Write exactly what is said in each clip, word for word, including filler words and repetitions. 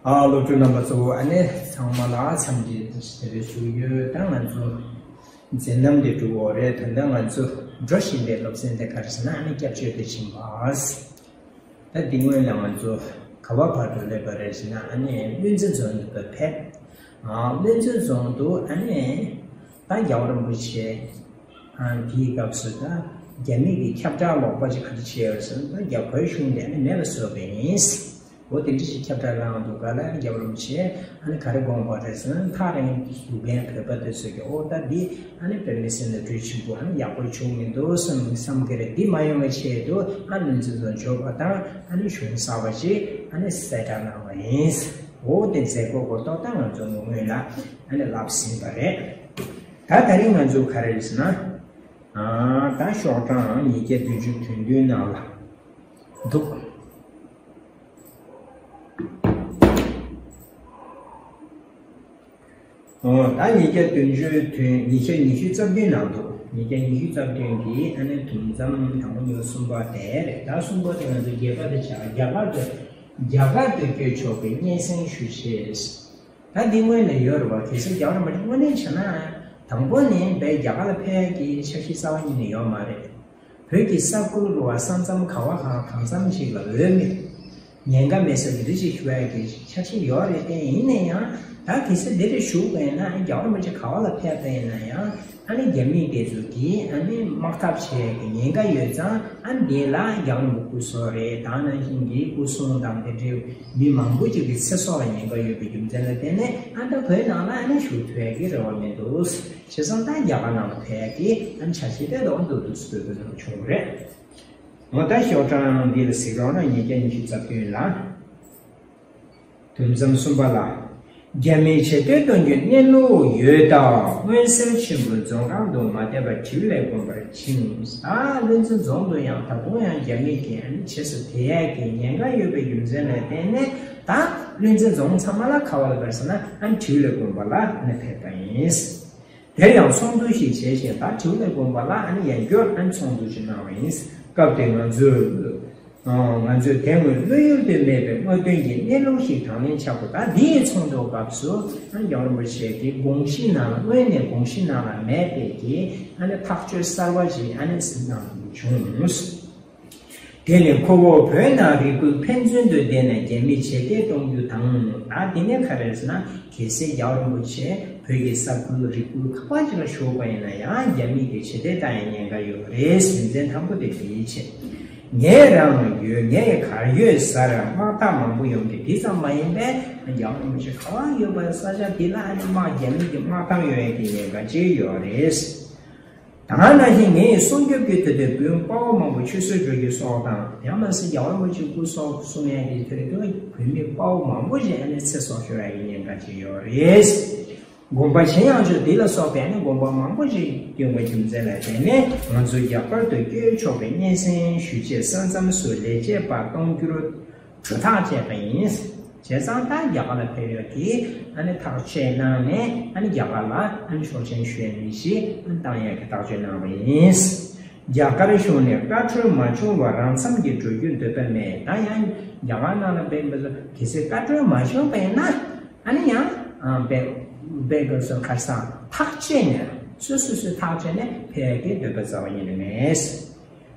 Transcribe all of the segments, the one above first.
ཨ། སློབ་ཕྲུག་རྣམ་པ་ཚོ། ཨ་ནི་ཚང་མ་ལ་འཚམས་འདྲི་དེ་རེ་ཞུ་ཡོད། ད་ང་ཚོ་མཛད་རྣམ་དེ་གྲུབ་ཡོད་རེད། ད་ལྟ་ང་ཚོ་འགྲོ་བཞིན་པའི་སློབ་ཚན་དེ་ག་རེ་ཟེར་ན། ཨ་ནི་སྐྱབས་བཅོལ་དུ་ཕྱིན་པ། ད་འདི་སྔོན་ལ་ང་ཚོ་ག་བ་བར་དུ་སླེབས་པ་རེད་ཟེར་ན། ཨ་ནི་བློན་ཆེན་རྫོང་དུ་ཕེབས། ཨ། བློན་ཆེན་རྫོང་དུ། ཨ་ནི་ད་རྒྱལ་བ་རིན་པོ་ཆེ། ཨ། དེའི་སྐབས་སུ་ད་རྒྱ་མི་གི་ཁྱབ་བསྒྲགས་ལོག་པ་ཅིག་ག་རེ་བྱས་ཡོད་ཟེར་ན། ད་རྒྱ་བོད་གཞུང་དེ་ནི་མེད་པ་བཟོས་པ་ཡིན། འོ་དེ་འདྲ་ཞིག་ཁྱབ་བསྒྲགས་གནང་འདུག་ག་ལ། རྒྱལ་བ་རིན་པོ་ཆེ་ཨ་ནི་ག་རེ་དགོངས་པ་རེད་ཟེར་ན། ཐག་རིང་དུ་བཞུགས་མཁན་བོད་པ་དེ་ཚོས་ཀྱི། འོ་ད་འདི་ཨ་ནི་དཔེ་མི་སྲིད་ནོར་འཁྲུལ་ཆེན་པོ། ཨ་ནི་ཡག་པོ་བྱུང་མི་འདུག་བསམ་བསམ་གི་རེད། འདི་མ་ཡོང་བའི་ཆེད་དུ། ཨ། བློན་ཆེན་རྫོང་མཆོག་པ་དང་ཨ་ནི་གཞུང་གསར་པ་ཞིག་ཨ་ནི་གསལ་བསྒྲགས་གནང་བ་ཡིན། འོ་དེ་མཛད་སྒོ་སྐོར་ཐོག་ད་ང་ཚོ་ནུབ་ངོས་ལ་ཨ་ནི་ལབ་ཟིན་པ་རེད། ད་དེ་རིང་ང་ཚོ་ག་རེ་རེད་ཟེར་ན། ཨ། ད་ཤོག་གྲངས་ཉིས་བརྒྱ་བདུན་ཅུ་དོན་བདུན་ནང་ལ་འདུག་ཨོ། ད་ཉིས་བརྒྱ་བདུན་ཅུ་དོན། ཉིས་བརྒྱ་ཉི་ཤུ་རྩ་བདུན་ནང་འདུག་ཉིས་བརྒྱ་ཉི་ཤུ་རྩ་བདུན་གྱི་ཨ་ནི་དུམ་མཚམས་དང་པོ་གཉིས་པ་གསུམ་པ་དེ་རེད། ད་གསུམ་པ་དེ་ང་ཚོ་རྒྱ་གར་དུ་ཆ། རྒྱ་གར་དུ། རྒྱ་གར་དུ་བསྐྱོད་ཆོག་པའི་སྙན་སེང་ཞུ་ཆེད། ད་འདི་སྔོན་ལ་ཡོད་རེད་པ། གལ་སྲིད་རྒྱལ་བ་རིན་པོ་ཆེ་དངོས་གནས་བྱས་ན། དང་པོ་ནས་བས་རྒྱ་གར་ལ་ཕེབས་ཡག་གི་འཆར་གཞི་རྩ་བ་ཉིད་ནས་ཡོད་མ་རེད། བོད་ཀྱི་ས་ཁུལ་རུ་བ་ས་མཚམས་ག་བ་གང་གང་འཚམ་ཞིག་ལ་འོས་མི་ཉེན་ཁ་མེད་ས་འདི་འདྲ་ཞིག་ཞུ་ཡག་གི་འཆར་གཞི་ཡོད་རེད་དེ། ཡིན་ན་ཡང་ད་གལ་སྲིད་འདི་འདྲ་ཞུ་དགོས་ན། རྒྱལ་བ་རིན་པོ་ཆེ་ག་བ་ལ་ཕེབས་པ་ཡིན་ན་ཡང་། ཨ་ནི་རྒྱ་མི་དེ་ཚོ་གིས་ཨ་ནི་དམག་འཐབ་བྱེད་ཀྱི་ཉེན་ཁ་ཡོད་ཙང་། ཨ་ནི་དེ་ལ་རྒྱལ་བ་རིན་པོ་ཆེ་སྐུ་སྲོག་རེད། ད་ནང་བཞིན་གྱི་སྐུ་སྲུང་དང་དེ་འདྲའི་མི་མང་པོ་ཅིག་གི་ཚེ་སྲོག་ལ་ཉེན་ཁ་ཡོད་པའི་རྒྱུ་མཚན་ལ་བརྟེན་ནས། ཨ། ད་བོད་ནང་ལ་ཨ་ནི་བཞུགས་ཐུབ་ཡག་གི་རེ་བ་མི་འདུག་བྱས་ཙང་ད་རྒྱ་གར་ནང་ལ་ཕེབས་ཡག་གི་ཨ་ནི་འཆར་གཞི་དེ་ལོག་འདུག་འདུག་སེ་འདུག་འདུག་བྱུང་བ་རེད། འོ་ད་ཤོག་གྲངས་འདི་ལ་གཟིགས་རོགས་གནང་། ཉིས་བརྒྱ་ཉི་ཤུ་རྩ་བདུན་ལ། དུམ་མཚམས་གསུམ་པ་ལ། རྒྱ་མིས་ཆེ་བསྟོད་གཏོང་རྒྱུའི་གནས་ལུགས་ཡོད་སྟབས། མངོན་གསལ་ཆེན་པོའི་རྫོང་ཁང་དུ་མ་བསྡད་པར་དྲིལ་བུ་ལས་དགོན་པར་ཕྱིན། ད་བློན་ཆེན་རྫོང་དུ་ཡང་ད་དུང་ཡང་རྒྱ་མི་གིས་ཨ་ནི་རྗེས་སུ་དེད་ཡག་གི་ཉེན་ཁ་ཡོད་པའི་རྒྱུ་མཚན་ལ་བརྟེན་ནས། ད་བློན་ཆེན་རྫོང་ཚང་མ་ལ་ག་བ་ལ་ཕེབས་ཟེར་ན། ཨ་ནི་དྲིལ་བུ་ལས་དགོན་པ་ལ་ཨ་ནི་ཕེབས་པ་ཡིན། དེར་ཡང་ཚོགས་འདུ་ཞིག་བྱས་ཤིང་། ད་དྲིལ་བུ་ལས་དགོན་པ་ལ་ཨ་ནི་ཡང་བསྐྱར་ཨ་ནི་ཚོགས་འདུ་ཞིག་གནང་བ་ཡིན། སྐབས་དེར་ང་ཚོས། ང་ཚོས་དེ་སྔོན་བློ་ཡུལ་དུ་མེད་པའི་དངོས་དོན་གྱི་གནས་ལུགས་ཤིག་དང་ལེན་བྱ་དགོས། ད་འདིའི་ཚོགས་འདུ་སྐབས་སུ་ཨ་ནི་རྒྱལ་བ་རིན་པོ་ཆེ་གི་དགོངས་གཞི་ནང་ལ། སྔོན་ནས་དགོངས་གཞི་ནང་ལ་མེད་པའི་གི་ཨ་ནི་ཐག་གཅོད་གསར་བ་ཞིག་ཨ་ནི་གནང་བྱུང་། དེ་ནི་ཁོ་བོ་བོད་ནང་རིགས་ཁུལ་ཕན་ཚུན་དུ་བསྡད་ནས་རྒྱ་མིས་ཆེ་བསྟོད་གཏོང་རྒྱུ་དང་། ད་དེ་ནས་ག་རེ་རེད་ཟེར་ན། གལ་སྲིད་རྒྱལ་བ་རིན་པོ་ཆེ་བོད་ཀྱི་ས་ཁུལ་རིགས་ཁུལ་ག་པ་ཅིག་ལ་བཞུགས་པ་ཡིན་ན་ཡང་། རྒྱ་མི་གིས་ཆེ་བསྟོད་བཏང་ཡག་ཉེན་ཁ་ཡོད་རེད། རྒྱུ་མཚན་དང་པོ་དེ་དེའི་ཆེད། ངས་རང་ཡོད། ངས་གར་ཡོད་སར་དམག་འཐབ་མང་པོ་ཡོང་གི། དེ་ཙམ་མ་ཡིན་པས། རྒྱལ་བ་རིན་པོ་ཆེ་ག་བ་ཡོད་པའི་ས་ཆ་དེ་ལ་ཨ་ནི་དམག་རྒྱ་མི་གི་དམག་དམ་ཡོང་ཡག་གི་ཉེན་ཁ་ཅིག་ཡོད་རེད། ད་ག་ནང་བཞིན་ངའི་སྲུང་སྐྱོབ་ཀྱི་དོན་དུ་དཔོན་དཔའ་བོ་མང་པོ་ཆུད་ཟོས་འགྲོ་རྒྱུ་སོགས་དང་། ཡང་མ་ཟད་རྒྱལ་བ་རིན་པོ་ཆེ་སྐུ་སྲོག་སྲུང་ཡག་གི་དོན་དུ་བོད་མི་དཔའ་བོ་མང་པོ་ཞིག་ཨ་ནི་ཚེ་སྲོག་ཤོར་ཡག་གི་ཉེན་ཁ་ཅིག་ཡོད་རེད། དགོན་པ་གཞན་ཡང་ཆོས་འདི་ལ་སོགས་པའི་ཨ་ནི་དགོན་པ་མང་པོ་ཞིག་ཡོང་བའི་རྒྱུ་མཚན་ལ་བརྟེན་ནས། ང་ཚོ་རྒྱ་གར་དུ་བསྐྱོད་ཆོག་པའི་སྙན་སེང་ཞུ་ཆེད་ས་མཚམས་སུ་ལས་བྱེད་པ་གཏོང་རྒྱུར་གྲོས་ཐག་བཅད་པ་ཡིན། བྱས་ཙང་ད་རྒྱ་གར་ལ་ཕེབས་ཡག་གི་ཨ་ནི་ཐག་བཅད་གནང་ནས། ཨ་ནི་རྒྱ་གར་ལ་ཨ་ནི་ཆོག་མཆན་ཞུ་ཡག་མི་ཞིག་ཨ་ནི་བཏང་ཡག་གི་ཐག་གཅོད་གནང་བ་ཡིན། རྒྱ་གར་གཞུང་ནས་བཀའ་འཁྲོལ་མ་བྱུང་བར་རང་འཚམས་ཀྱིས་འགྲོ་རྒྱུའི་འདོད་པ་མེད། ད་ཡང་རྒྱ་གར་ནང་ལ་ཕེབས་པ་ཚོ་གལ་སྲིད་བཀའ་འཁྲོལ་མ་བྱུང་བ་ཡིན་ན། ཨ་ནི་ཡང་ཨ་བེ་བེ་ག་སོ་ཁར་སང་ཐག་བཅད་ནས། སོ་སོ་སོས་ཐག་བཅད་ནས་ཕེབས་ཀྱི་འདོད་པ་རྩ་བ་ཉིད་ནས་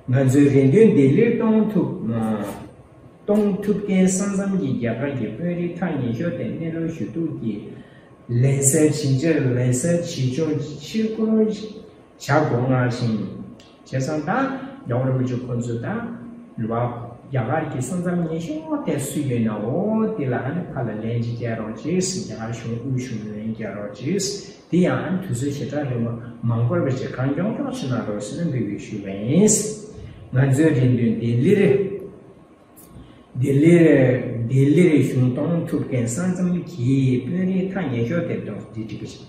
མེད། ང་ཚོའི་རེ་འདུན་ལྡི་ལིར་གཏོང་ཐུབ། གཏོང་ཐུབ་མཁན་ས་མཚམས་ཀྱི་རྒྱ་གར་གྱི་དཔོན་རིགས་ཐག་ཉེ་ཤོས་དེ་གནས་ལུགས་ཞུ་གཏུག་གིས་ལན་གསལ་ཇི་ཆེར་ལན་གསལ་ཇི་ཆུང་ཕྱིར་སྐོར་བྱ་དགོས་སྔར་བཞིན། བྱས་ཙང་ད་རྒྱལ་བ་རིན་པོ་ཆེ་ཁོང་ཚོས་ད་རེད་པ། རྒྱ་གར་གྱི་ས་མཚམས་ཉེ་ཤོས་དེ་སུ་ཡོད་ན། འོ་དེ་ལ་ཨ་ནི་ཕར་ལ་ལན་ཅིག་རྒྱག་རོགས་གྱིས། རྒྱ་གར་གཞུང་དབུས་གཞུང་ལ་ལན་རྒྱག་རོགས་གྱིས། དེ་ཡང་ཨ་ནི་དུས་ཚོད་ཞེ་དྲག་རིང་པོ་མ་འགོར་བ་ཅིག་གང་མགྱོགས་མགྱོགས་ཅིག་གནང་རོགས་ཟེར་ནས་འབོད་སྐུལ་ཞུས་པ་ཡིན། ང་ཚོའི་རེ་འདུན་ལྡི་ལིར། ལྡི་ལིར། ལྡི་ལིར་གཞུང་གཏོང་ཐུབ་མཁན་ས་མཚམས་ཀྱི་དཔོན་རིགས་ཐག་ཉེ་ཤོས་དེ་གཏོང་འདི་འགྲིག་པ་ཞིག་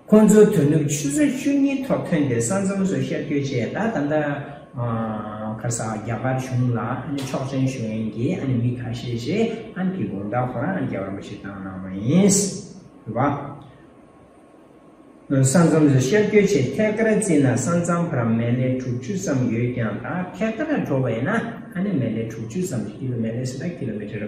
ཁོང་ཚོ་དོ་ནུབ་ཆུ་ཚོད་བཅུ་གཉིས་ཐོག་ཐོན་ཏེ་ས་མཚམས་སུ་ཤར་བསྐྱོད་བྱས། ད་ད་ལྟ་ཨ་ཁ་སང་རྒྱ་གར་གཞུང་ལ་ཨ་ནི་ཆོག་མཆན་ཞུ་མཁན་གྱི་ཨ་ནི་མི་ཁ་ཤས་ཤིག་ཨ་ནི་དེ་དགོང་དག་ཁོ་རང་ཨ་ནི་རྒྱ་གར་མ་ཞིག་བཏང་གནང་བ་ཡིན། རེད་པ། ས་མཚམས་སུ་ཤར་བསྐྱོད་ཆེད་ཐད་ཀར་བརྩིས་ན་ས་མཚམས་བར་མལ་ལེ་དྲུག་ཅུ་ཙམ་ཡོད་ཀྱང་། ད་ཐད་ཀར་འགྲོ་བ་ཡིན་ན་ཨ་ནི་མལ་ལེ་དྲུག་ཅུ་ཙམ་ཞིག་ཀི་ལོ་མལ་ལེ་ཟེར་ན་ཀི་ལོ་མི་ཊར་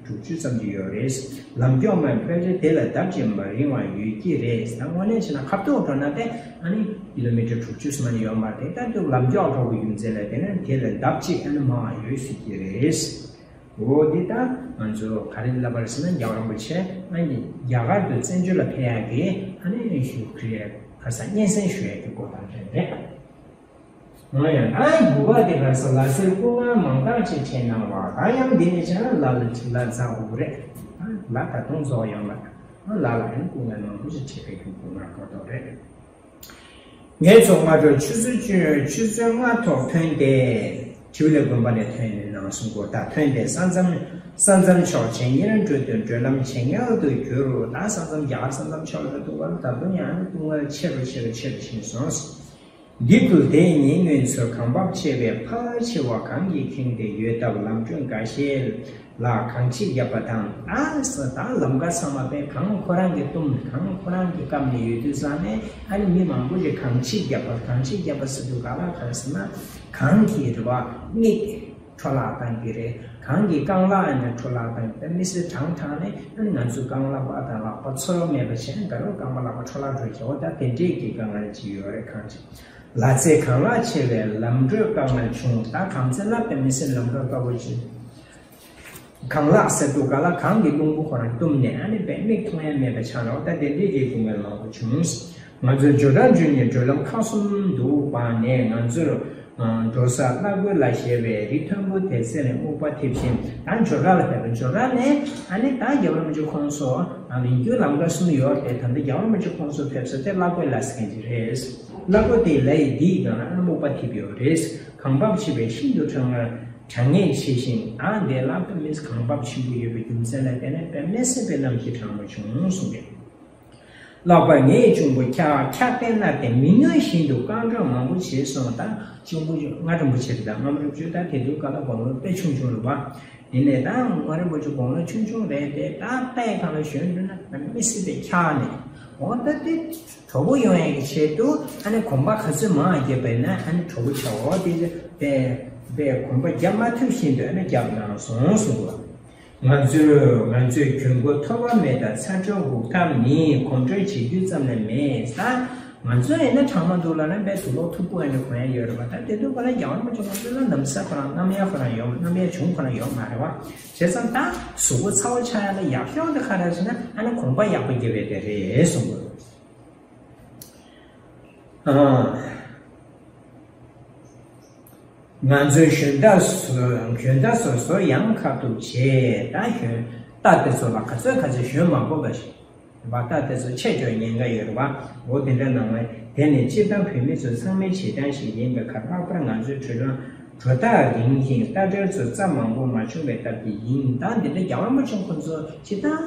དྲུག་ཅུ་ཙམ་ཞིག་ཡོད་རེད། ལམ་མགྱོགས་མ་ཕལ་ཆེར་དེ་ལས་ལྡབ་གཅིག་མ་རིང་བ་ཡོད་ཀྱི་རེད། ད་དངོས་གནས་བྱས་ན་ཁ་ཐུག་འགྲོ་ན་དེ་ཨ་ནི་ཀི་ལོ་མི་ཊར་དྲུག་ཅུ་ཙམ་ནི་ཡོད་མ་རེད། ད་དུང་ལམ་མགྱོགས་འགྲོ་བའི་རྒྱུ་མཚན་ལ་བརྟེན་ནས་དེ་ལས་ལྡབ་གཅིག་ཨ་ནི་མང་བ་ཡོད་སྲིད་ཀྱི་རེད། འོ་འདི་ལྟར་ང་ཚོ་ག་རེ་ལབ་པ་རེད་ཟེར་ན། རྒྱལ་བ་རིན་པོ་ཆེ་ཨ་ནི་རྒྱ་གར་དུ་བཙན་བྱོལ་ལ་ཕེབས་ཡག་གི་ཨ་ནི་ཞུ་གི་རེད། ག་ས་སྙན་སེང་ཞུ་ཡག་གི་གོ་སྟངས་རེད་རེད། ང་ཡང་ཨ་ནི་དགུ་པ་དེ་ག་ས་ལ་སེར་སྐུ་ངལ་མང་དག་ཅིག་འཕྲད་གནང་བ། ད་ཡང་འདི་ནས་བྱས་ན་ལ་ལ་ལ་ཛ་འུ་རེད། ལ་ད་དུང་རྫོགས་ཡོང་ལ། ལ་ལ་ཡང་སྐུ་ངལ་མང་པོ་ཞིག་འཕྲད་པའི་སྐུ་ངལ་གོ་ཐོག་རེད། ངེད་ཚོ་སྔ་དྲོ་ཆུ་ཚོད་བཅུ་ཆུ་ཚོད་ལྔ་ཐོག་ཐོན་ཏེ། ཏྲིའུ་ལེ་དགོན་པ་ནས་ཐོན་ནས་ནང་སོང་གོ། ད་ཐོན་ཏེ་ས་མཚམས་ས་མཚམས་ཕྱོགས་ཇེ་ཉེར་འགྲོ་དུས་བགྲོད་ལམ་ཇེ་ཉག་ཏུ་གྱུར། ད་ས་མཚམས་རྒྱ་གར་ས་མཚམས་ཕྱོགས་ལ་འགྲོ་དུས་བར་ད་དུང་ཡང་ན་སྐུ་ངལ་ཆེ་རུ་ཆེ་རུ་ཆེ་རུ་ཕྱིན་སོང་། འདི་དུས་དེའི་ཉིན་ངོས་ཚོར་གངས་འབབ་ཆེ་བས་ཕལ་ཆེ་བ་གངས་ཀྱིས་ཁེངས་ཏེ་ཡོད་སྟབས། ལམ་གྲོན་འགའ་ཤས་ལ་གངས་ཆིབས་བརྒྱབ་པ་དང་། ད་ས་ད་ལམ་ཁ་ཚང་མ་དཔེ་གངས་ཁོ་རང་གིས་བཏུམས། གངས་ཁོ་རང་གིས་བཀབ་ནས་ཡོད་དུས་ཙང་ནས་ཨ་ནི་མི་མང་པོ་ཞིག་གངས་ཆིབས་བརྒྱབ་པ། གངས་ཆིབས་བརྒྱབ་པ་ཟེར་དུས་ག་ལ་ག་རེ་ཟེར་ན། གངས་ཀྱི་རེད་བ། མིག་འཕྲོ་བརླག་བཏང་གི་རེད། གངས་ཀྱི་རྐང་ལག་ཨ་ནི་འཕྲོ་བརླག་བཏང་གི། དཔེ་མི་སྲིད་གྲང་དྲགས་ནས་ཨ་ནི་ང་ཚོའི་རྐང་ལག་པ་དང་ལག་པ་ཚོར་བ་མེད་པ་བྱས་ནས་ད་རུང་རྐང་པ་ལག་པ་འཕྲོ་བརླག་འགྲོ་གི། འོ་ད་དེ་འདྲས་ཀྱི་དཀའ་ངལ་ཅིག་ཡོད་རེད། གངས་ཆིབས། ལ་རྩེ་གངས་ལག་ཆེ་བས་ལམ་བགྲོད་དཀའ་ངལ་བྱུང་། ད་གངས་རྩེ་ལ་དཔེ་མི་སྲིད་ལམ་བགྲོད་དཀའ་བོ་བྱུང་། གངས་ལག་ཟེར་དུས་ག་ལ་གངས་ཀྱི་རླུང་བུ་ཁོ་རང་བཏུམས་ནས་ཨ་ནི་དཔེ་མིག་མཐོང་ཡ་མེད་པ་ཆགས་འགྲོ། ད་དེ་འདྲས་ཀྱི་སྐུ་ངལ་མང་པོ་བྱུང་། ང་ཚོས་ཇོ་བྲག་འགྲོ་མཁན་བགྲོད་ལམ་ཁག་གསུམ་འདུག་པ་ནས་ང་ཚོར་འགྲོ་ས་ལྷ་རྒོད་ལ་ཞེས་པའི་རི་མཐོན་པོ་དེ་རྩེ་ནས་སྨུག་པ་འཐིབས་ཤིང་། ད་ཇོ་བྲག་ལ་ཕེབས་པ། ཇོ་བྲག་ནས་ཨ་ནི་ད་རྒྱལ་བ་རིན་པོ་ཆེ་ཁོང་ཚོ་ཨ་མི་འགྱུར་ལམ་ཁ་གསུམ་ཡོད་དེ། ད་ལྟ་རྒྱལ་བ་རིན་པོ་ཆེ་ཁོང་ཚོ་ཕེབས་ས་དེ་ལྷ་རྒོད་ལ་ཟེར་མཁན་ཅིག་རེད། ལྷ་རྒོད་དེ་ལ་ཡི་དེའི་སྒང་ལ་ཨ་ནི་སྨུག་པ་འཐིབས་ཡོད་རེད། གངས་འབབ་ཆེ་བས་ཤིན་ཏུ་གྲང་ངར་གྲང་ངར་ཆེ་ཞིང་། ཨ་འདི་ལ་དཔེ་མི་སྲིད་གངས་འབབ་ཆེན་པོ་ཡོད་པའི་རྒྱུ་མཚན་ལ་བརྟེན་ནས་དཔེ་མི་སྲིད་པའི་གནམ་གཤིས་གྲང་མོ་བྱུང་གསུངས་པས། ལྷག་པར་ངའི་གཅུང་པོ་ཁྱ་ཁྱ་བསྟན་ན་དེ་མི་ཉུང་བཞིན་དུ་རྐང་འགྲོས་མང་པོ་བྱས་སོང་། ད་གཅུང་པོ་རྔ་སྒྲེན་པོ་ཆེ་རེད། ད་རྔ་སྒྲེན་པོ་ཆེ་ད་དེ་དུས་སྐབས་ལ་དགུང་ལོ་དཔེ་ཆུང་ཆུང་རེད་པ། ཡིན་ནའི་ད་རྔ་སྒྲེན་པོ་ཆེ་དགུང་ལོ་ཆུང་ཆུང་རེད་དེ། ད་རྟའི་སྒང་ལ་ཞོན་འགྲོ་ན་དཔེ་མི་སྲིད་པའི་ཁྱག་ནས། འོ་ད་དེ་གྲོགས་པོ་ཡོང་ཡག་གི་ཆེད་དུ་ཨ་ནི་གོམ་པ་ག་ཚོད་མང་བརྒྱབ་པ་ཡིན་ན་ཨ་ནི་གྲོགས་པོ་ཆགས། འོ་དེ་དཔེ་དཔེ་གོམ་པ་བརྒྱབ་མ་ཐུབ་བཞིན་དུ་ཨ་ནི་བརྒྱབ་གནང་སོང་གསུངས་པ། ང་ཚོས་ང་ཚོས་གྱོན་གོས་ཐོགས་པ་མེད་དང་ཚ་དྲོད་འགུག་ཐབས་ནི་གོམ་བགྲོད་བྱེད་རྒྱུ་ཙམ་ལས་མེད། ད་ང་ཚོ་ཡིན་ན་གྲང་མོ་འདུག་ལབ་ན་དཔེ་དུག་ལོག་མཐུག་པོ་ཡིན་ན་གོན་ཡ་ཡོད་རེད་པ། ད་དེ་དུས་ག་ལ་རྒྱལ་བ་རིན་པོ་ཆེ་ཁོང་ཚོ་ལ་ནམ་ཟླ་ཁོ་རང་གནམ་ཡག་ཁོ་རང་ཡོད། གནམ་ཡག་བྱུང་ཁོ་རང་ཡོད་མ་རེད་པ། བྱས་ཙང་ད་གཟུགས་པོ་ཚ་བོ་ཆགས་ཡ་ལ་ཡག་ཤོས་དེ་ག་རེ་ཟེར་ན་ཨ་ནི་གོམ་པ་ཡག་པོ་བརྒྱབ་པ་དེ་རེད་གསུངས་པ་རེད། ང་ཚོའི་ཞོན་རྟ་སོ་ཞོན་རྟ་སོ་སོ་ཡང་ཁ་ཐུག་བྱས། ད་ཞོན་རྟ་དེ་ཚོ་ལ་ག་ཚོད་ག་ཚོད་ཞོན་མ་དགོས་པ་ཞིག་རེད་པ། རྟ་དེ་ཚོ་ཆད་འགྲོ་ཉེན་ཁ་ཡོད་རེད་པ། འོ་དེ་འདྲ་གནང་བས། དེ་ནི་སྤྱིར་བཏང་བོད་མི་ཚོ་ཚང་མའི་བྱེད་སྟངས་ཤིག་ཡིན་པའི་ཁར། ལྷག་པར་ང་ཚོའི་བགྲོད་ལམ་བགྲོད་ཐག་རིང་ཞིང་རྟ་དྲེལ་ཚོ་རྩྭ་མང་པོ་མ་བྱུང་བའི་སྟབས་ཀྱིས་ཡིན། ད་འདི་འདྲ་རྒྱལ་བ་རིན་པོ་ཆེ་ཁོང་ཚོ་སྤྱིར་བཏང་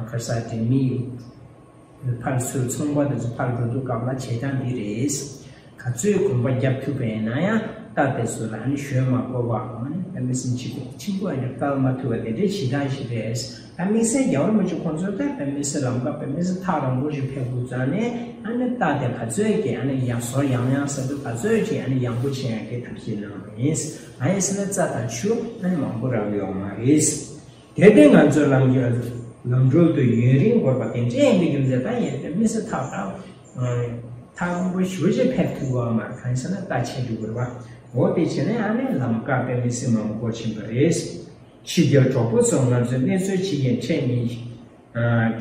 ག་རེ་ཟེར་དེ་མི་ཕར་ཚུར་ཚོང་པ་དེ་ཚོ་ཕར་འགྲོ་དུས་སྐབས་ལ་བྱེད་སྟངས་འདི་རེད། ག་ཚོད་གོམ་པ་རྒྱབ་ཐུབ་པ་ཡིན་ན་ཡང་རྟ་དེ་ཚོ་ལ་ནི་ཞོན་མ་དགོས་པ། ཨ་ནི་དཔེ་མི་སྲིད་ཕྱི་གོག་ཆེན་པོ་ཨ་ནི་བཀལ་མ་ཐུབ་པ་དེ་འདྲའི་བྱེད་སྟངས་ཤིག་རེད། ད་དམིགས་བསལ་རྒྱལ་བ་རིན་པོ་ཆེ་ཁོང་ཚོ་ད་དཔེ་མི་སྲིད་ལམ་ཁ་དཔེ་མི་སྲིད་ཐག་རིང་པོ་ཞིག་ཕེབས་དགོས་ཙང་ནས། ཨ་ནི་རྟ་དེ་ག་ཚོད་ཀྱིས་ཨ་ནི་ཡང་ཟོར་ཡང་ཡང་ཟ་དུས་ག་ཚོད་ཀྱིས་ཨ་ནི་ཡང་པོ་བྱེད་ཡག་གི་ཐབས་ཤེས་གནང་བ་ཡིན། མ་ཡིན་ཟེར་ན་རྩྭ་དང་ཆུ་ཨ་ནི་མང་པོ་རག་ཡོད་མ་རེད། གལ་ཏེ་ང་ཚོའི་ལམ་ལམ་འགྲུལ་དུ་ཡུན་རིང་འགོར་བ་དེ་འདྲའི་ཡིན་པའི་རྒྱུ་མཚན་དང་། ཡིན་ཏེ་མི་ཚེ་ཐག་ཐག་ཐག་རིང་པོ་ཞེ་པོ་ཅིག་ཕེབས་ཐུབ་པ་མ་རེད། གང་ཡིན་ཟེར་ན་རྟ་ཆད་འགྲོ་གི་རེད་པ། འོ་དེ་བྱས་ནས་ཨ་ནི་ལམ་བཀག་པའི་མི་ཚེ་མང་པོ་འགོར་ཕྱིན་པ་རེད། ཕྱི་རྒྱལ་གྲོགས་པོ་ཚོ་ང་ཚོའི་གནས་ཚུལ་ཕྱི་རྒྱལ་འཕྲད་མི་